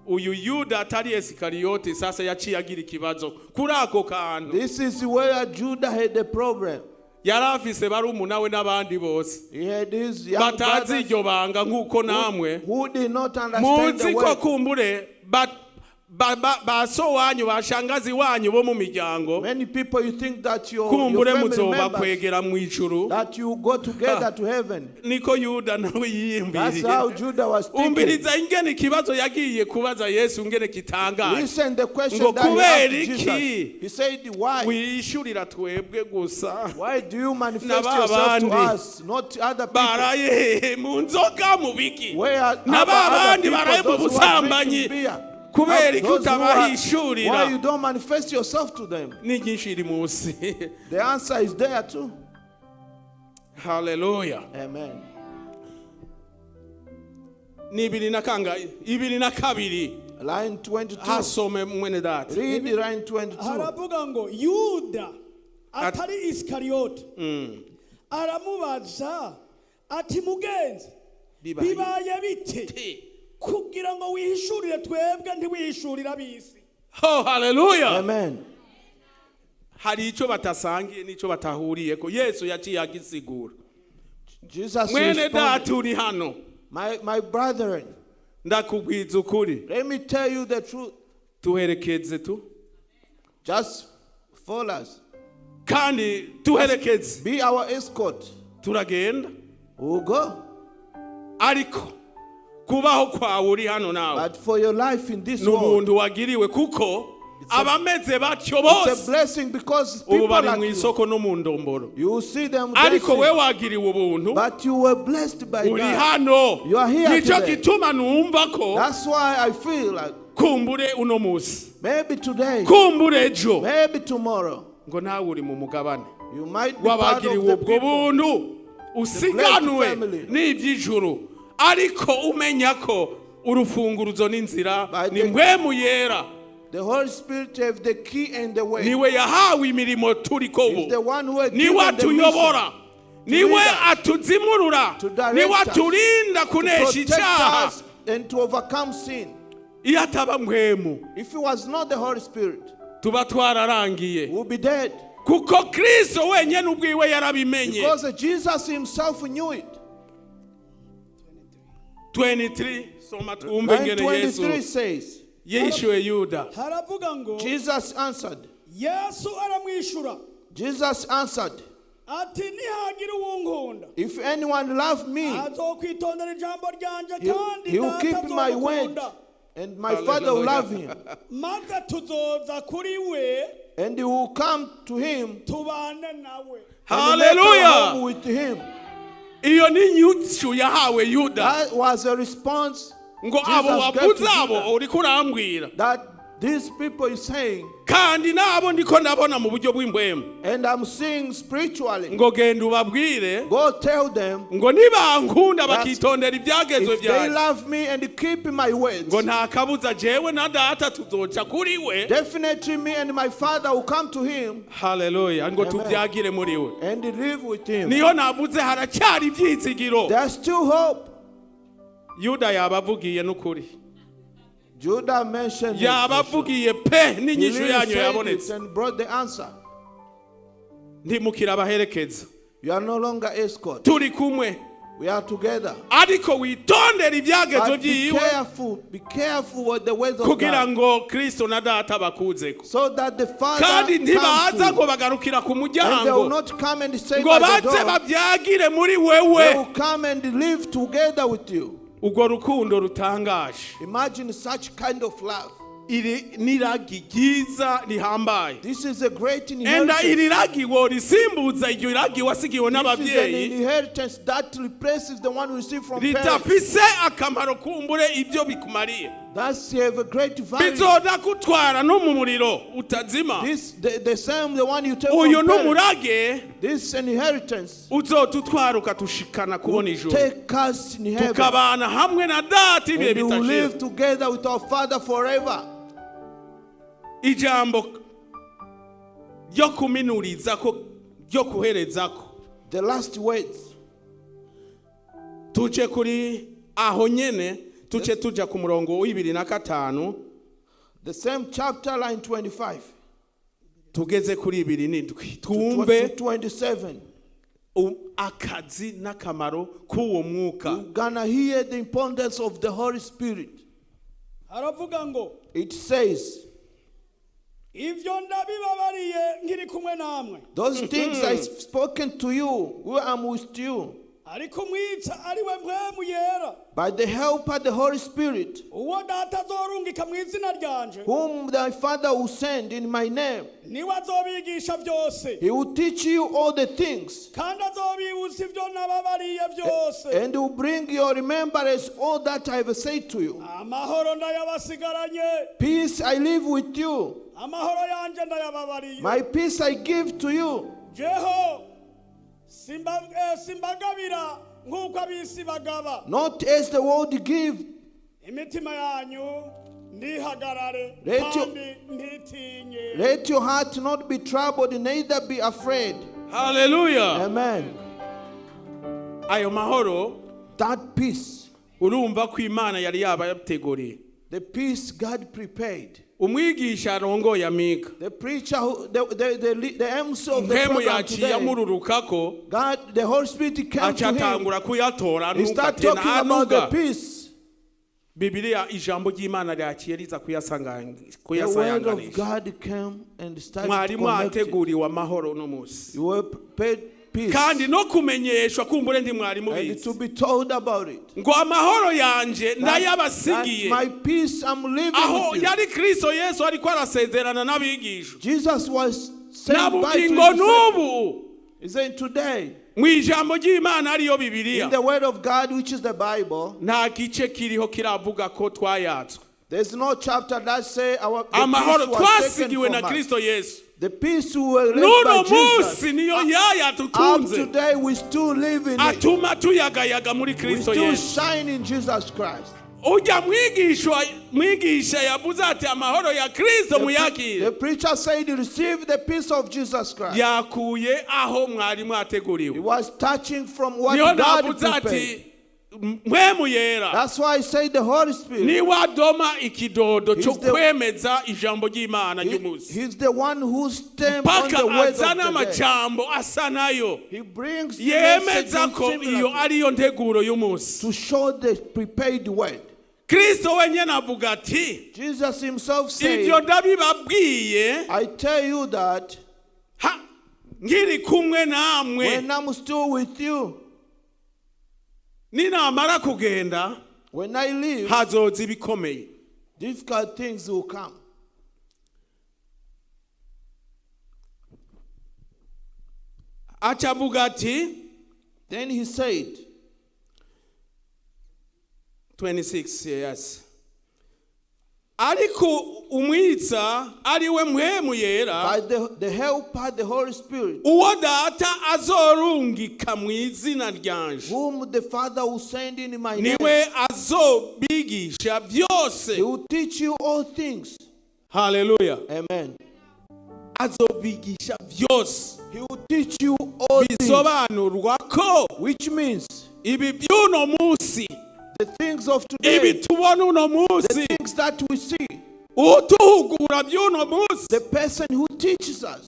Uyu Yuda atari Esikariyoti sasa yaciye agira ikibazo kuri ako kantu. This is where Judah had a problem. Yari afise barumuna we n'abandi bose He had his young batazi brothers iryo banga nk'uko namwe who did not understand the muzi ko word. kumbure ba so wanyu, bashangazi wanyu bo mu miryango, Many people, you think that your kumbure family muzoba members, kwegera mu ijuru. that you go together to heaven. Niko Yuda nawe That's yiyumviriye. how Judah was thinking. Umviriza ingene ikibazo yagiye kubaza Yesu ingene kitangaje. Listen the question Ngo that he kubera asked iki Jesus. He said, "Why? wiyishurira twebwe gusa, Why do you manifest na ba yourself to bandi us, not other people?" baraye hehe mu nzoga mu biki, Where are na ba other bandi people, baraye mu those who are busambanyi, drinking beer? kubera iki Those who are- utabahishurira? Why you don't manifest yourself to them? N'inyinshi iri munsi. The answer is there too. Haleluya. Amen. Ni ibiri na kangahe? 22. Line 22. Hasome, mwene data. Read line 22. Haravuga ngo Yuda atari Isikariyoti aramubaza ati: "Mugenzi, Bibaye bibaye bite kugira ngo wihishurire twebwe ntiwihishurire ab'isi?" Oh, haleluya. Amen. Hari icyo batasangiye n'icyo batahuriye ko Yesu yaciye agisigura. Jesus Mwene responded, data uri hano, My brethren, ndakubwiza ukuri, let me tell you the truth. Tuherekeze tu. Just follow us. Kandi tuherekeze. Be our escort. Turagenda. We'll go. Ariko kubaho kwawe uri hano nawe But for your life in this ni world, ubuntu wagiriwe, kuko abameze batyo it's a bose blessing because ubu people bari mu like you, isoko no mu ndomboro. you will see them Ariko we dancing, wagiriwe ubuntu, but you were blessed by uri God. hano. You are here Nicyo today. gituma numva ko That's why I feel like kumbure uno munsi, maybe today, kumbure ejo, maybe tomorrow, ngo nawe uri mu mugabane you might be part of wabagiriwe the ubwo people. buntu, usiganwe family. n'iby'ijuru, ariko umenya ko urufunguruzo n'inzira By ni Mpwemu Yera. The Holy Spirit have the key and the way. Niwe yahawe imirimo turiko He's the ubu. one who has Niwe given the mission atuyobora, niwe lead us, atuzimurura, to direct niwe us, aturinda to kunesha protect icyaha. us and to overcome sin. Iyo ataba Mpwemu, If it was not the Holy Spirit, tuba twararangiye, we'll be dead. Kuko Kristo wenyine ubwiwe yarabimenye. Because Jesus himself knew it. 23, soma twumve Line ingene 23 Yesu says, yishyuwe Yuda. Haravuga ngo Jesus answered. Yesu aramwishyura Jesus answered, ati: "Nihagira uwunkunda, "If anyone love me, azokwitondera ijambo ryanje, kandi he will Data keep my word, azomukunda, and my Father will love him, maze tuzoza kuri we, and he will come to him tubane nawe." and make our Hallelujah. home with him." Iyo ni inyishu yahawe Yuda. That was a response Ngo abo Jesus gave to wavuze, abo Judah, uriko urambwira, that these people is saying, kandi nabo ndiko ndabona mu buryo bw'imbwemu, and I'm seeing spiritually. ngo genda ubabwire Go tell them, ngo nibankunda bakitondera ibyagezwe if they byanjye, love me and keep my words, ngo nta kabuza jewe na Data tuzoca kuri we. Definitely me and my Father will come to him Haleluya. Ngo Amen. tubyagire muri we. And live with him. Niyo navuze haracyari ibyizigiro. There's still hope. Yuda yabavugiye n'ukuri. Judah mentioned it for sure. Yabavugiye pe He n'inyishu really yanyu said it yabonetse. and brought the answer. Ntimukira abaherekeza. You are no longer escort. Turi kumwe. We are together. Ariko witondere ibyagezo But be byiwe careful, be careful with the ways of kugira God, ngo Kristo na Data bakuzeko. so that the Father Kandi comes ntibaza to ngo you. bagarukira ku And they will muryango, not come and stay ngo by the baze door. babyagire muri They wewe. will come and live together with you. Urwo rukundo rutangaje. Imagine such kind of love. Iri n'iragi ryiza rihambaye. This is a great Enda inheritance. iri ragi worisimbuza iryo ragi wasigiwe This is an n'ababyeyi inheritance that replaces the one we receive from parents. ritafise akamaro kumbure ibyo bikumariye. That's have a great value. Bizoda kutwara no mu muriro utazima. This the same, the one you take Uyu from parents. n'umurage This inheritance uzotutwara ukatushikana kubona ijuru, take us in heaven. tukabana hamwe na Data ibihe And we will bitashira. live together with our Father forever. Ijambo ryo kuminurizako, ryo kuherezako. The last words. Tuje kuri aho nyene, Tuce tuja ku murongo w'ibiri na gatanu. The same chapter, line 25 Tugeze kuri 27 to twumve 27. Akazi n'akamaro k'uwo mwuka. You're gonna hear the importance of the Holy Spirit. Haravuga ngo It says, ibyo ndabibabariye nkiri kumwe namwe. "Those things I spoken to you, where I'm with you, Ariko umwitsa ari we Mpwemu Yera, by the helper, the Holy Spirit, uwo Data azorungika mu izina ryanje, whom thy Father will send in my name, niwe azobigisha byose, he will teach you all the things kandi azobibutsa ibyo nababariye byose. And will bring your remembrance all that I have said to you. Amahoro ndayabasigaranye, Peace I leave with you, amahoro yanje ndayababariye. My peace I give to you. Jeho simbagabira nk'uko ab'isi bagaba. Not as the world give. Imitima yanyu ntihagarare kandi ntitinye. Let your heart not be troubled, neither be afraid." Haleluya. Amen. Ayo mahoro, That peace, urumva ko Imana yari yabateguriye. The peace God prepared. Umwigisha arongoye amiga, The preacher, who, the MC of the Mpwemu program yaciye today, amururukako, God, the Holy Spirit came aca to him. atangura kuyatora. He started Anuka talking about the anuga peace. Bibiliya ijambo ry'Imana ryaciye riza The word of kuyasayanganisha. God came and started Mwari to connect it. mwateguriwe amahoro uno munsi, You were prepared peace kandi no kumenyeshwa kumbure ndi mwari and mubizi to be told about it. ngo amahoro yanje That ndayabasigiye. my peace I'm leaving Aho with you. yari Kristo Yesu ariko arasezerana n'abigisha. Jesus was saying bye to his Na bugingo disciples. n'ubu, He said today, mu ijambo ry'Imana ariyo Bibiliya, in the word of God, which is the Bible, nta gice kiriho kiravuga ko twayatswe there's no chapter that say our the amahoro peace was taken twasigiwe na from us. Kristo Yesu. The peace we were left N'uno by Jesus. munsi niyo yaya Up tutunze, today, we still live in it. atuma tuyagayaga muri We Kristo still Yesu. shine in Jesus Christ. Ujya mwigishwa mwigisha yavuze ati amahoro ya Kristo muyakire, The preacher said, "Receive the peace of Jesus Christ." yakuye aho mwari He mwateguriwe. was touching from what Niho God navuze prepared. ati Mpwemu Yera That's why I say the Holy Spirit. niwe adoma ikidodo cyo He's the- kwemeza ijambo ry'Imana ry'umunsi, He's the one who stamp on mpaka the word of azana today. amajambo asa nayo, He brings the yemeza message ko similar iyo ariyo nteguro y'umunsi. to show the prepared word. Kristo wenyine avuga ati Jesus himself said, ibyo ndabibabwiye "I tell you that ha nkiri kumwe namwe. when I'm still with you, Ninamara kugenda, when I leave, hazoza ibikomeye. Difficult things will come." Aca avuga ati Then he said, 26, yes, ariko umwitsa ari we Mpwemu Yera, By the helper, the Holy Spirit, uwo Data azorungika mu izina ryanje, whom the Father will send in my name, niwe azobigisha byose. He will teach you all things." Haleluya. Amen. Azobigisha byose. He will teach you all things, Bisobanurwa ko which means ibi by'uno munsi, the things of today, ibi tubona uno the munsi, things that we see, utuhugura by'uno munsi. The person who teaches us.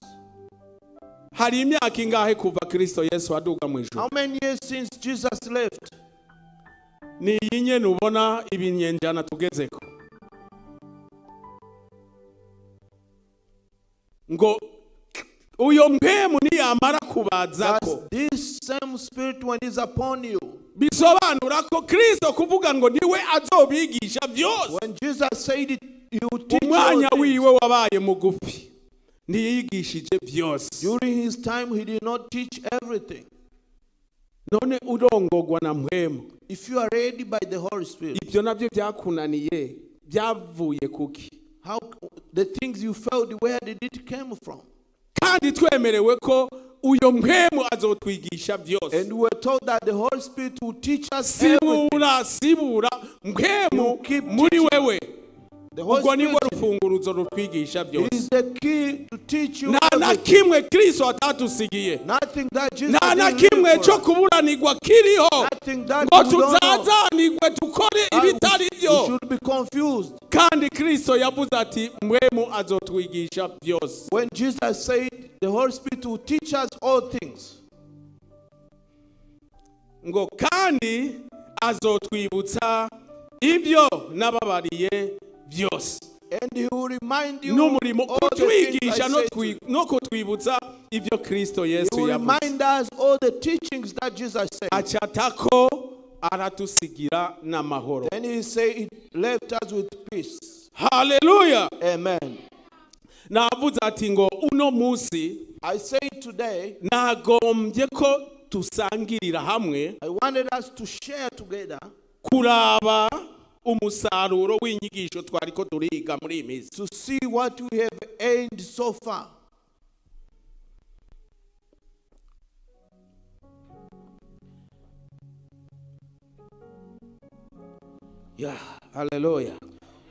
Hari imyaka ingahe kuva Kristo Yesu aduga mu ijuru? How many years since Jesus left? Ni iyi nyene ubona ibinyenjana tugezeko ngo uyo Mpwemu niyamara kubazako. That this same Spirit, when is upon you, Bisobanura ko Kristo kuvuga ngo niwe azobigisha byose, when Jesus said it, he will teach you all umwanya things. wiwe wabaye mugufi, ntiyigishije byose. During his time, he did not teach everything. None urongogwa na Mpwemu, If you are ready by the Holy Spirit, ibyo nabyo byakunaniye byavuye kuki? How the things you felt, where did it come from? Kandi twemerewe ko uyo Mpwemu azotwigisha byose. And we were told that the Holy Spirit will teach us everything. Sibura sibura Mpwemu Keep muri teaching. wewe. The Holy Ubwo nibwo Spirit rufunguruzo rutwigisha byose. is the key to teach you Nta Na everything. kimwe Kristo atatusigiye. Nothing that Jesus Nta na didn't leave kimwe for cyo us. kuburanirwa kiriho Nothing that ngo we don't know. tuzazanirwe dukore That ibitari we byo. should be confused. Kandi Kristo yavuze ati Mpwemu azotwigisha byose. When Jesus said the Holy Spirit will teach us all things. Ngo kandi azotwibutsa ibyo nababariye byose. And he will remind you N'umurimo all the things I kutwigisha no said to you. no kutwibutsa ibyo Kristo He Yesu will yavuze. remind us all the teachings that Jesus said. Acatako aratusigira n'amahoro. Then he said it left us with peace. Haleluya. Amen. Navuze ati ngo uno munsi I say today, nagombye ko tusangirira hamwe I wanted us to share together kuraba umusaruro w'inyigisho twariko turiga muri iyi minsi. To see what we have earned so far. Ya, haleluya.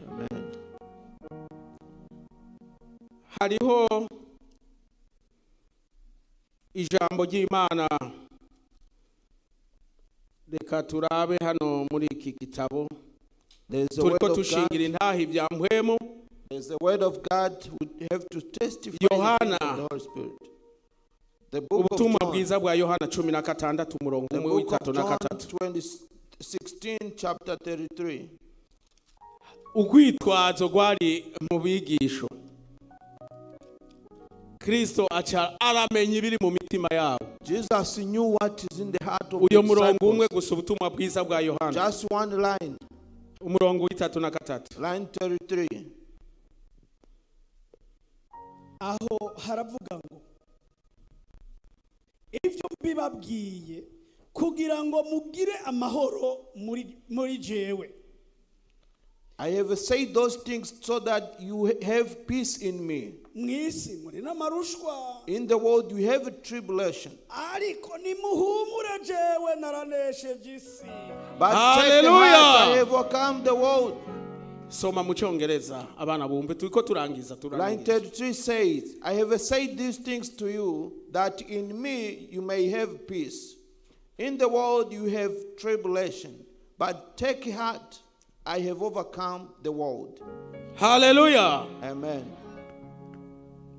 Amen. Hariho ijambo ry'Imana. Reka turabe hano muri iki gitabo. There's a word Turiko of God. tushingira intahe ibya Mpwemu. There's a word of God. We have to testify the things Yohana. of the Holy Spirit. The book of Ubutumwa John, bwiza bwa Yohana 16, umurongo the umwe book of w'itatu na John gatatu. 20, 16, chapter 33. Urwitwazo rwari mu bigisho, Kristo aca aramenya ibiri mu mitima yabo. Jesus knew what is in the heart of the Uyo murongo umwe disciples. gusa, ubutumwa bwiza bwa Yohana, Just one line, umurongo w'itatu na gatatu. Line 33. Aho haravuga ngo ibyo mbibabwiye kugira ngo mugire amahoro muri jewe. I have said those things so that you have peace in me. Mu isi muri n'amarushwa. In the world you have tribulation. Ariko nimuhumure, jewe naranesheje isi. But take Hallelujah. heart, I have overcome the world. Soma mu Cyongereza abana bumve, turiko turangiza. Line Turangiza. 33 says, I have said these things to you, that in me you may have peace. In the world you have tribulation, but take heart, I have overcome the world. Haleluya. Amen.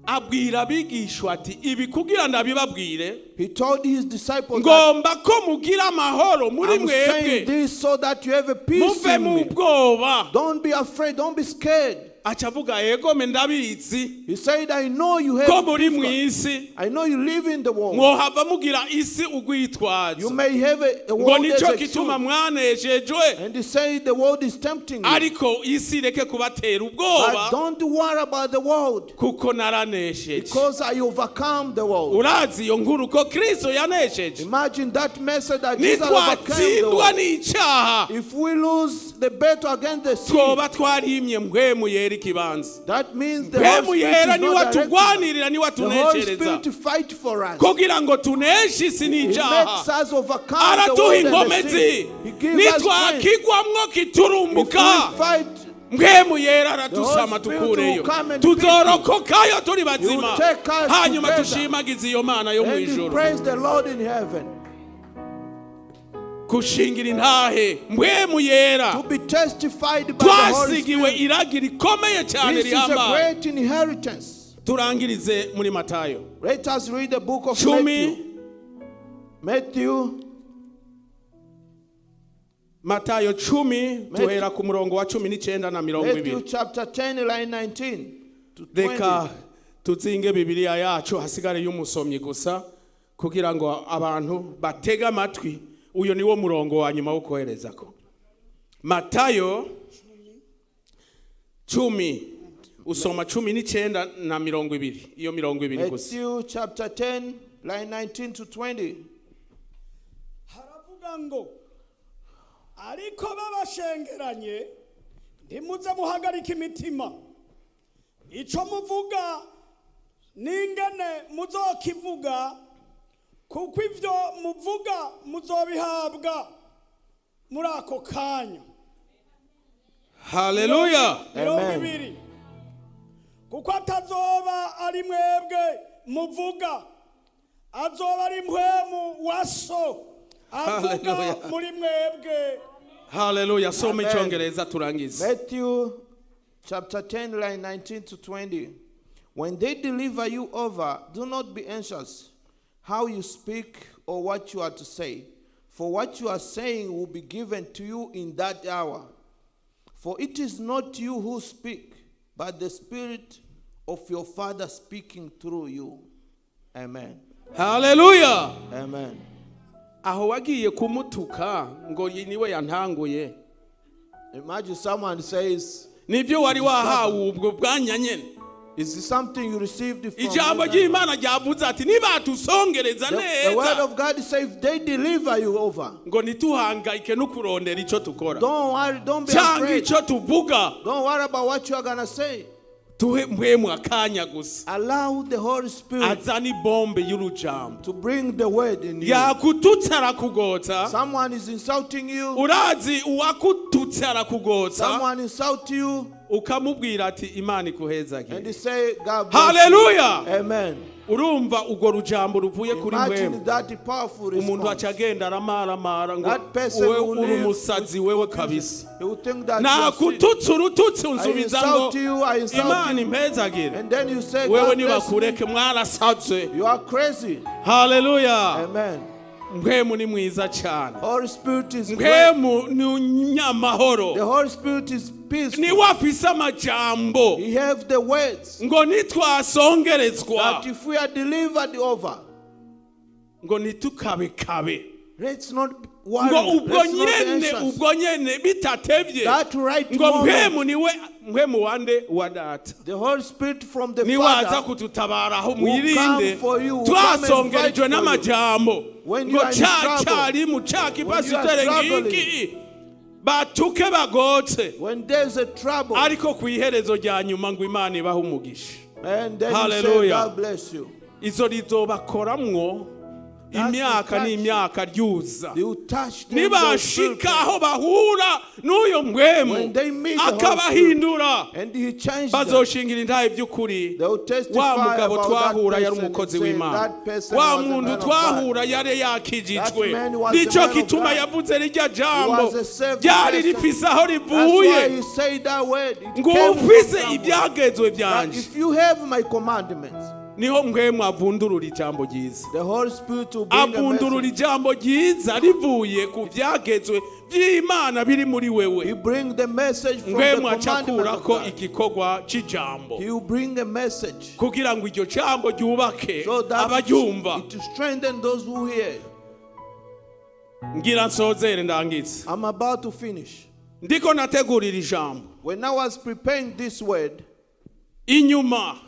Abwira abigishwa ati ibi kugira ndabibabwire, He told his disciples that ngomba ko mugira amahoro muri I'm saying mwebwe. this so that you have a peace Muve in mu me. bwoba. Don't be afraid, don't be scared. Aca avuga egome ndabizi He said, I know you have ko muri mu difficult- isi, I know you live in the world. mwohava mugira isi You urwitwazo. may have a Ngo world as nicyo a gituma excuse. mwanejejwe. And he said the world is tempting you. Ariko isi ireke kubatera ubwoba, But don't worry about the world kuko naranesheje. Because I overcome the world. Urazi iyo nkuru ko Kristo yanesheje. Imagine that message that Jesus overcame the Nitwatsindwa world. n'icyaha, If we lose the battle against the sin, twoba twarimye Mpwemu Yera ikibanza. That means the Holy Mpwemu Spirit Yera is niwe not directing us. atugwanirira, niwe The Holy atuneshereza Spirit fight for us. kugira ngo tuneshe isi He n'icyaha. makes us overcome the Aratuha world and the inkomezi. sin. He gives us strength. Nitwakigwamwo If kiturumbuka, we fight, Mpwemu Yera aratusama The Holy Spirit will tukureyo, come and tuzorokokayo turi bazima, He will take us hanyuma together. tushimagize iyo Mana yo mu And you ijuru. praise the Lord in heaven. Gushingira intahe Mpwemu Yera, To be testified by the Holy twasigiwe Spirit. iragi rikomeye cyane This is a rihambaye. great inheritance. Turangirize muri Matayo Let us read the book of 10. Matthew. Matthew, Matayo 10, tuhera ku murongo wa 19 na mirongo Matthew ibiri. Chapter 10, line 19 to 20. Reka tuzinge Bibiliya yacu, hasigare y'umusomyi gusa kugira ngo abantu batege amatwi. Uyo niwo murongo wa nyuma wo koherezako. Matayo 10, usoma 19 na 20, iyo 20 gusa. Matthew chapter 10, line 19 to 20. Haravuga ngo ariko babashengeranye ntimuze muhagarike imitima, icyo muvuga n'ingene muzokivuga, kuko ibyo muvuga muzobihabwa muri ako kanya. Haleluya. mirongo Amen. ibiri kuko atazoba ari mwebwe. Muvuga azoba ari mpwemu wa so avuga Hallelujah. muri mwebwe. Haleluya, soma Amen. icyongereza turangize. Matthew chapter 10, line 19 to 20. When they deliver you over, do not be anxious how you speak or what you are to say, for what you are saying will be given to you in that hour. For it is not you who speak, but the Spirit of your Father speaking through you. Amen. Haleluya. Amen. Aho wagiye kumutuka ngo iyi niwe yantanguye. Imagine someone says, Nibyo wari wahawe ubwo bwanya nyene. Is this something you received from Ijambo ry'Imana ryavuze ati nibatusongereza The word neza of God says they deliver you over. ngo ntituhangayike no kurondera icyo tukora Don't worry, don't be cyangwa afraid. icyo tuvuga. Don't worry about what you are gonna say. Tuhe mpwemu akanya gusa Allow the Holy Spirit azana ibombe y'urujambo. to bring the word in you. Yakututse arakugotsa. Someone is insulting you. Urazi uwakututse arakugotsa Someone insult you, ukamubwira ati Imana and ikuhezagire. they say, God bless you. Haleluya. Amen. Urumva urwo rujambo ruvuye kuri Imagine mpwemu that powerful umuntu aca response. agenda aramaramara ngo That person wewe will uri live umusazi wewe kabisa. He will think that you are sick. Nakututse urututse I unsubiza ngo insult you, I insult Imana you. impezagire. And then you say, Wewe God bless me. nibakureke mwarasaze. You are crazy. Haleluya. Amen. Mpwemu ni mwiza cyane. Holy Spirit is great. Mpwemu ni unyamahoro. The Holy Spirit is peaceful. Niwe afise amajambo He have the words ngo nitwasongerezwa that if we are delivered over, ngo ntitukabekabe let's not worry. ngo ubwo Let's not be nyene anxious. ubwo nyene bitatevye That right ngo moment, mpwemu niwe mpwemu wande wa data the Holy Spirit from the niwaza Father kututabara aho will mwirinde come for you, will come and fight twasongerejwe for you. n'amajambo When you ngo are in ca trouble, carimu ca when you are kipasitere struggling, ngiki batuke bagotse when there's a trouble, ariko ku iherezo rya nyuma ngo Imana ibahe umugisha. And then you say, Hallelujah. God bless you. Izo rizobakoramwo That's imyaka the touch. N'imyaka ryuza They will touch them. They will feel nibashika aho bahura n'uyo mpwemu When they meet the Holy akabahindura and he changed them. bazoshingira intahe by'ukuri They will testify wa mugabo about that twahura yari person and umukozi say, w'Imana "That person wa was a muntu man of God." twahura yari yakijijwe That man was a nicyo man of gituma God. yavuze rirya jambo He was a saved ryari person. rifise aho That's why rivuye he said that word. It ngo came from ufise somewhere. ibyagezwe That byanje if you have my commandments, niho mpwemu avundurura ijambo ryiza the Holy Spirit will bring a avundurura message. ijambo ryiza rivuye ku byagezwe by'Imana biri muri He wewe. bring the message from the Mpwemu aca commandment of akurako God. igikorwa cy'ijambo He will bring a message kugira ngo iryo jambo ryubake so that abaryumva. it to strengthen those who hear. Ngira nsozere ndangitse. I'm about to finish. Ndiko nategurira ijambo When I was preparing this word, inyuma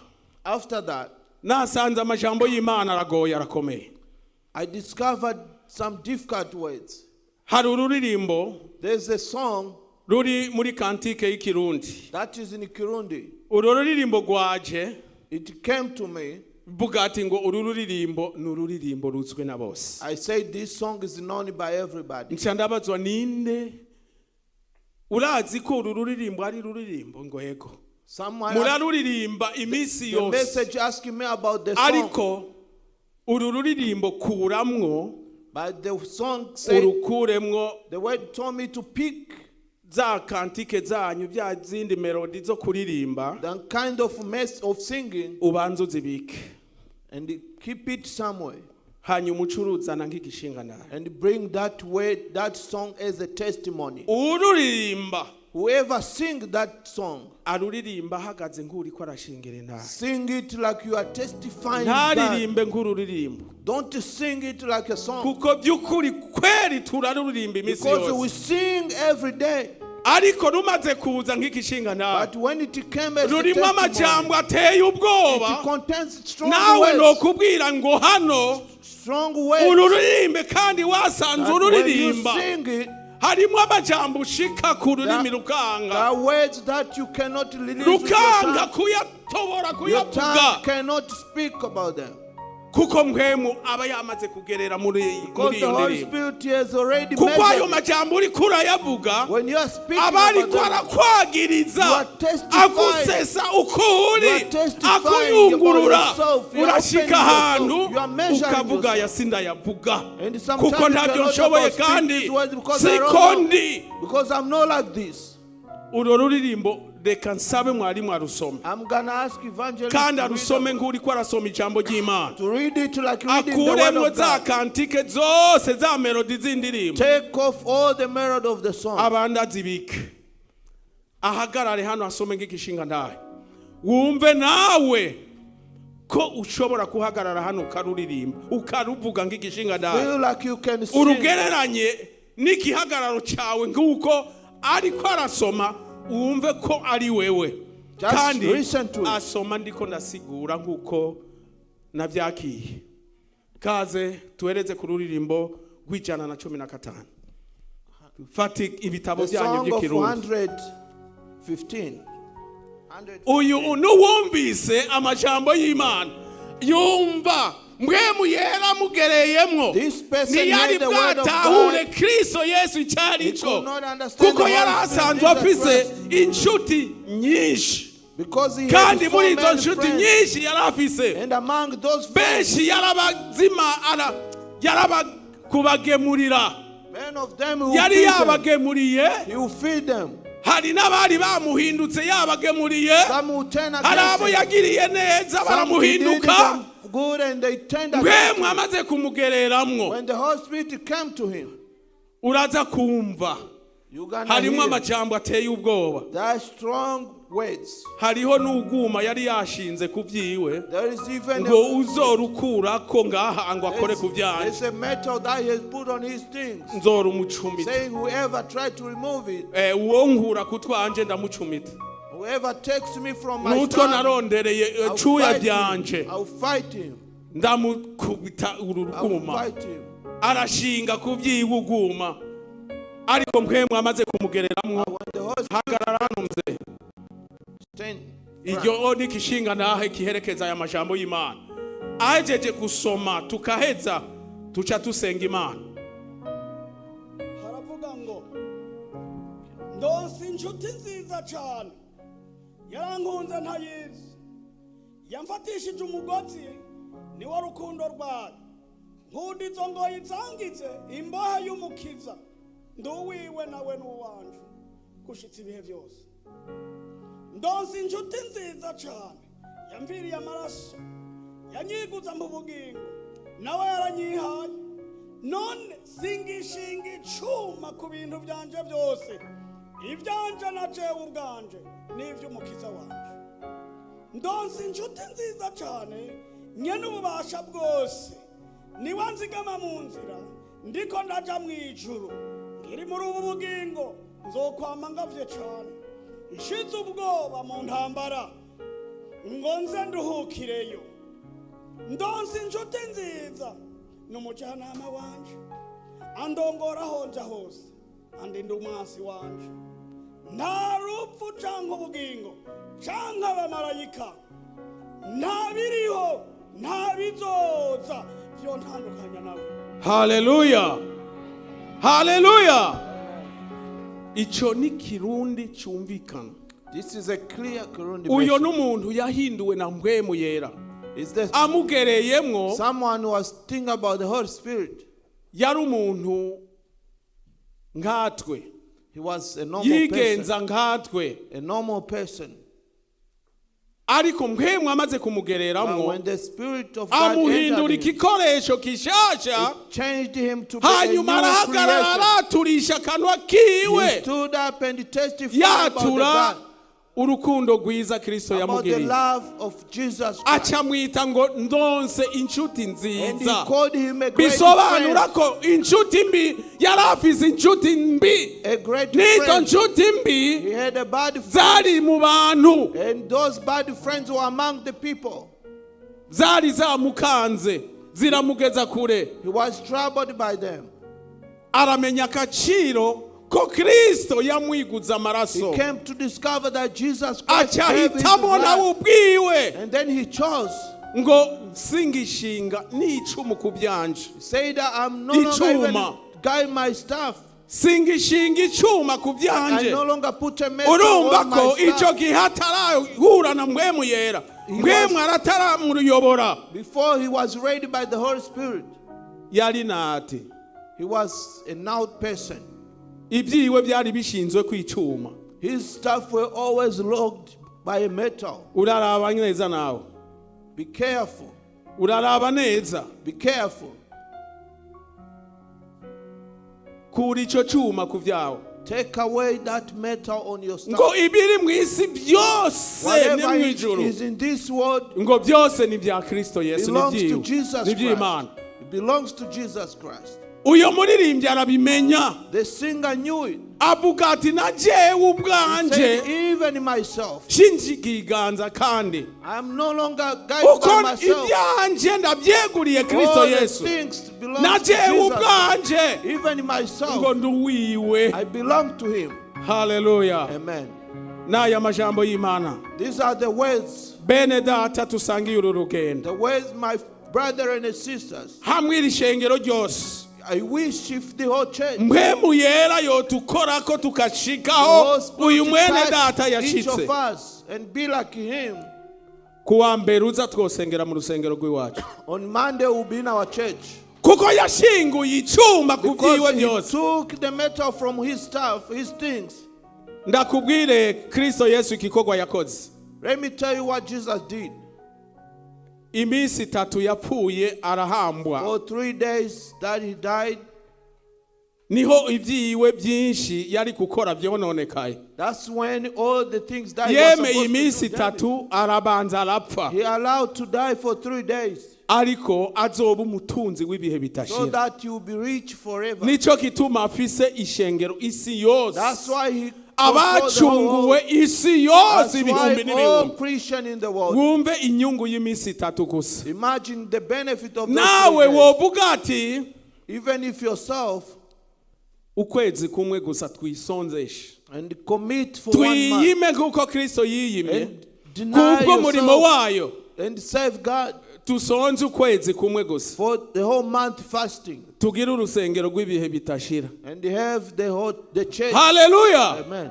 after that, nasanze amajambo y'Imana aragoye arakomeye. I discovered some difficult words. Hari ururirimbo There's a song ruri muri kantike y'ikirundi. that is in Kirundi. Uru ruririmbo rwaje It came to me. mvuga ati ngo uru ruririmbo ni ururirimbo ruzwi na bose. I said this song is known by everybody. Nca ndabazwa ninde urazi ko uru ruririmbo ari ruririmbo ngo yego Someone asked, muraruririmba iminsi the yose message asking me about the song, ariko uru ruririmbo kuramwo but the song said urukuremwo the word told me to pick za kantike zanyu bya zindi melodi zo kuririmba the kind of mess of singing ubanze uzibike and keep it somewhere hanyuma ucuruzana nk'igishinganara and bring that word, that song as a testimony. Ururirimba Whoever sing that song, aruririmba ahagaze nk'uriko arashingira intare sing it like you are testifying God. ntaririmbe nk'ururirimbo Don't sing it like a song. Kuko by'ukuri kweri turaruririmba iminsi Because we yose sing every day. Ariko rumaze kuza nk'igishinganara But when it came as a rurimo testimony, amajambo ateye ubwoba it contains strong nawe words. nokubwira ngo hano Strong words. ururirimbe kandi wasanze That when you ururirimba sing it, harimo amajambo ushika ku rurimi That- rukanga there are words that you cannot release with your rukanga tongue. kuyatobora Your kuyavuga tongue cannot speak about them. Kuko mpwemu aba yamaze kugerera muri Because the iyo Holy ndirimbo. Spirit has already Kuko ayo measured it. majambo uriko urayavuga, When you are speaking aba about ariko them, arakwagiriza, you are testifying. agusesa uko uri, You are testifying akuyungurura. about yourself. You are Urashika opening ahantu yourself. You are measuring ukavuga, yourself. aya sindayavuga And sometimes kuko you ntabyo cannot nshoboye about speak kandi these words because I don't siko know. ndi. Because I'm not like this. Urwo ruririmbo reka nsabe mwarimu arusome, I'm gonna ask evangelist kandi to read, arusome nk'uriko arasoma ijambo ry'Imana, to read it like reading the word akuremo of za God. cantiques zose, za mélodies z'indirimbo, Take off all the melody of the song. Abandi azibike, ahagarare hano asome nk'igishinga ntahe, wumve nawe ko ushobora guhagarara hano ukaruririmba, ukaruvuga nk'igishinga ntahe, Feel like you can sing. urugereranye n'igihagararo cyawe nk'uko ariko arasoma, wumve ko ari wewe. Just Kandi listen to it. asoma ndiko ndasigura nk'uko nabyakiye. Kaze tuhereze ku ruririmbo rw'115. Fata ibitabo The byanyu song of by'ikirundi. 115. Uyu n'uwumvise amajambo y'Imana, yumva mpwemu yera mugereyemwo, This person ntiyari heard the word of bwatahure God. Kristo Yesu icyari He cyo, could not understand kuko the yari Holy Spirit, asanzwe Jesus afise Christ. inshuti nyinshi. Because he had Kandi so muri izo many nshuti friends. nyinshi yari afise, And among those friends, benshi yarabazima yarabakubagemurira. many of them will Yari feed them. yabagemuriye. He will feed them. Hari n'abari bamuhindutse yabagemuriye. Some will turn Hari abo against him. yagiriye neza Some he did baramuhinduka. them good and they turned against Mwemwe him. amaze kumugereramwo, When the Holy Spirit came to him, uraza kumva you gonna harimo hear amajambo ateye ubwoba. there are strong words. Hariho n'uguma yari yashinze ku byiwe, There is even ngo a, uzorukurako ngaha ngo akore ku byanje, there's a metal that he has put on his things, nzora umucumita. saying whoever tried to remove it, Eh, uwo nkura ku twanje ndamucumita, whoever takes me from my n'utwo stand, narondereye eh, I'll cuya fight byanje, him. I'll fight him. Ndamukubita uru I'll rwuma. fight him. Arashinga ku byiwe uguma, ariko mpwemu amaze kumugereramwo, When the Holy Spirit hagarara hano mze. stand, Iryo ni ikishinga nahe kiherekeza aya majambo y'Imana ahejeje gusoma, tukaheza tuca dusenga Imana. Haravuga ngo: ndonse inshuti nziza cyane, yarankunze ntayizi, yamfatishije umugozi niwo rukundo rwayo, nkunda izo ngoyi zangize imbohe y'umukiza, nduwiwe nawe n'uwanje gushitsa ibihe byose. Ndonse inshuti nziza cyane, yamviriye amaraso, yanyiguza mu bugingo, nawe yaranyihaye, none singishinga icuma ku bintu byanje byose, ibyanje na jewe ubwanje n'iby'umukiza wanje. Ndonse inshuti nziza cyane, nyene ububasha bwose, niwe nzigama mu nzira ndiko ndaja mu ijuru. Ngiri muri ubu bugingo nzokwama ngavye cane, nshize ubwoba mu ntambara ngo nze nduhukireyo. Ndonse inshuti nziza, ni umujyanama wanje, andongora aho nja hose, andinda umwansi wanje. Nta rupfu canke ubugingo canke abamarayika, nta biriho, nta bizoza vyontandukanya nawe. Haleluya, haleluya! Icyo ni Kirundi cyumvikana. This is a clear Kirundi Uyo message. n'umuntu yahinduwe na mpwemu yera. Is there Amugereyemwo, someone who was thinking about the Holy Spirit? Yari umuntu nkatwe, He was a normal person. yigenza nkatwe, A normal person. Ariko mpwemu amaze But kumugereramwo, when the Spirit of God amuhindura entered him, igikoresho gishasha. it changed him to be a Hanyuma new arahagarara, creation. araturisha akanwa He kiwe, stood up and testified about the yatura God, urukundo rwiza Kristo about the yamugiriye. Love of Jesus Christ. Aca mwita ngo ndonse inshuti And he nziza, called him a great bisobanura friend. ko inshuti mbi, yari afise inshuti mbi, A great n'izo friend. nshuti mbi He had a bad friend. zari mu bantu, And those bad friends were among the people. Zari zamukanze ziramugeza kure. He was troubled by them. Aramenya akaciro ko Kristo yamwiguza amaraso. He came to discover that Jesus Christ Aca gave his ahitamo nawe life. ubwiwe And then he chose Ngo singishinga n'icumu ku byanje. He said that I'm no longer even Icuma. guide my staff. Singishinga icuma ku I byanje. no longer put a metal Urumva on ko my icyo staff. gihe atarahura na Mpwemu Yera, Mpwemu arataramuyobora. Before he was ready by the Holy Spirit, Yari nati he was an out person. Ibyiwe byari bishinzwe ku icuma. His staff were always locked by a metal. Uraraba neza nawe. Be careful. Uraraba neza. Be careful. Kura icyo cyuma ku byawe. Take away that metal on your staff. Ngo ibiri mu isi byose ni Whatever mu ijuru is in this world ngo byose ni ibya Kristo Yesu, ni belongs to ibyiwe, Jesus ni iby'Imana. Christ. It belongs to Jesus Christ. Uyu muririmbyi arabimenya. The singer knew it. Avuga ati na jewe ubwanje Said, even myself, shinjigiganza kandi I am no longer guided uko by myself. ibyanje ndabyeguriye Kristo All the Yesu things belong na to jewe Jesus. ubwanje Even ngo myself, nduwiwe. I belong to him. Haleluya. Amen. N'aya majambo y'Imana, These are the words, bene data tusangiye uru rugendo, the words, my brethren and sisters. hamwe iri shengero ryose, I wish if the whole church, Mpwemu Yera yotukorako the tukashikaho whole Spirit uyu mwene touch data each yashitse. of us and be like him. Kuwa mbere uza twosengera mu rusengero rw'iwacu. On Monday we'll be in our church. Kuko yashinguye icyuma ku byiwe Because he byose. took the metal from his staff, his things. Ndakubwire Kristo Yesu igikorwa yakoze. Let me tell you what Jesus did. Iminsi 3 yapfuye arahambwa, For 3 days that he died, niho ibyiwe byinshi yari gukora byononekaye. that's when all the things that he was Yemeye supposed to iminsi do, 3 arabanza arapfa, he allowed to die for 3 days ariko azoba umutunzi w'ibihe so bitashira. that you will be rich forever. Nicyo gituma afise ishengero isi yose, That's why he controlled the whole abacunguwe world. isi That's yose ibihumbi why all n'ibihumbi. Christian in the world. Wumve inyungu y'iminsi 3 gusa. Imagine the benefit of those Nawe 3 days. wovuga ati Even if yourself ukwezi kumwe gusa twisonzeshe, and commit for one month twiyime nk'uko Kristo yiyimye and deny kubwo murimo yourself wayo, and serve God tusonze ukwezi kumwe gusa, for the whole month fasting tugire urusengero rw'ibihe bitashira. And have the whole the church. Haleluya. Amen.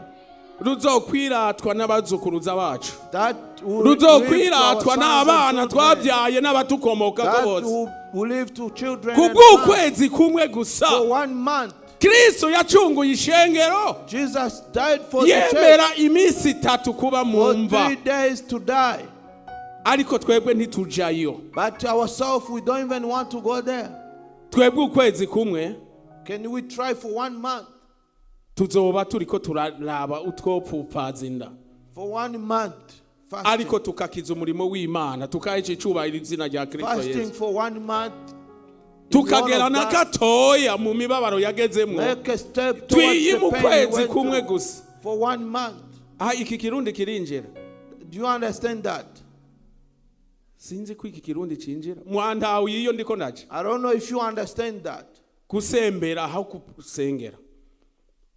Ruzokwiratwa n'abazukuruza bacu, That will live to our ruzokwiratwa sons and n'abana children. twabyaye n'abatukomokako That bose. will live to children and sons. Kubw'ukwezi kumwe gusa, For one month, Kristo yacunguye ishengero, Jesus died for the church yemera iminsi 3 kuba mu for mva. 3 days to die. Ariko twebwe ntitujayo. But ourselves, we don't even want to go there. Twebwe ukwezi kumwe Can we try for one month? Tuzoba turiko turaraba utwopfupaza inda, For one month, fasting. ariko tukakiza umurimo w'Imana, tukahisha icubahiro izina rya Kristo Fasting Yesu, for one month. tukagera In na the honor of God. gatoya mu mibabaro yagezemwo, Make a step towards twiyime the pain he ukwezi went kumwe through. gusa. For one month. Aha iki kirundi kirinjira. Do you understand that? Sinzi ko iki kirundi cinjira mwantawe iyo ndiko ndaca. I don't know if you understand that. Gusembera aho gusengera.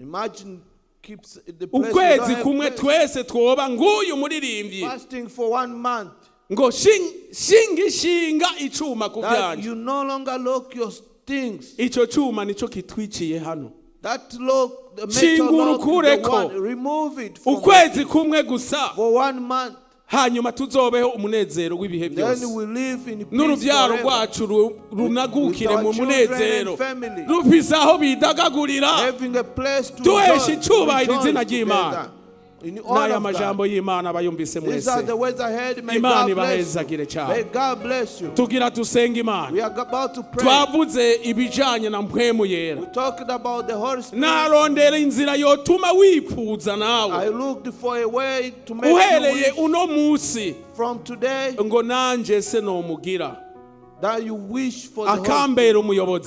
Imagine keeps the place we don't Ukwezi have kumwe place. twese twoba nguyu muririmbyi Fasting for one month. ngo shinga ishinga icuma ku That byanje. you no longer lock your things. Ico cuma nico kitwiciye hano. That lock, the metal Shingura lock, the ukureko. one, remove it from Ukwezi kumwe gusa, for one month. Hanyuma tuzobeho umunezero w'ibihe Then byose, we live in peace n'urubyaro forever. rwacu runagukire With our mu children munezero, and family. rufise aho bidagagurira, Having a place to tuhesha rejoice, icubahiro rejoice izina ry'Imana. together. In honor N'aya of majambo God. y'Imana abayumvise These are mwese, the words I heard. May Imana God bless ibahezagire you. cyane. May God bless you. Tugira tusenge Imana. We are about to pray. Twavuze ibijanye na Mpwemu Yera. We talked about the Holy Spirit. Narondera inzira yotuma wipfuza nawe I looked for a way to make you uhereye wish uno munsi from today ngo nanje se nomugira that you wish for the Holy akambera umuyobozi.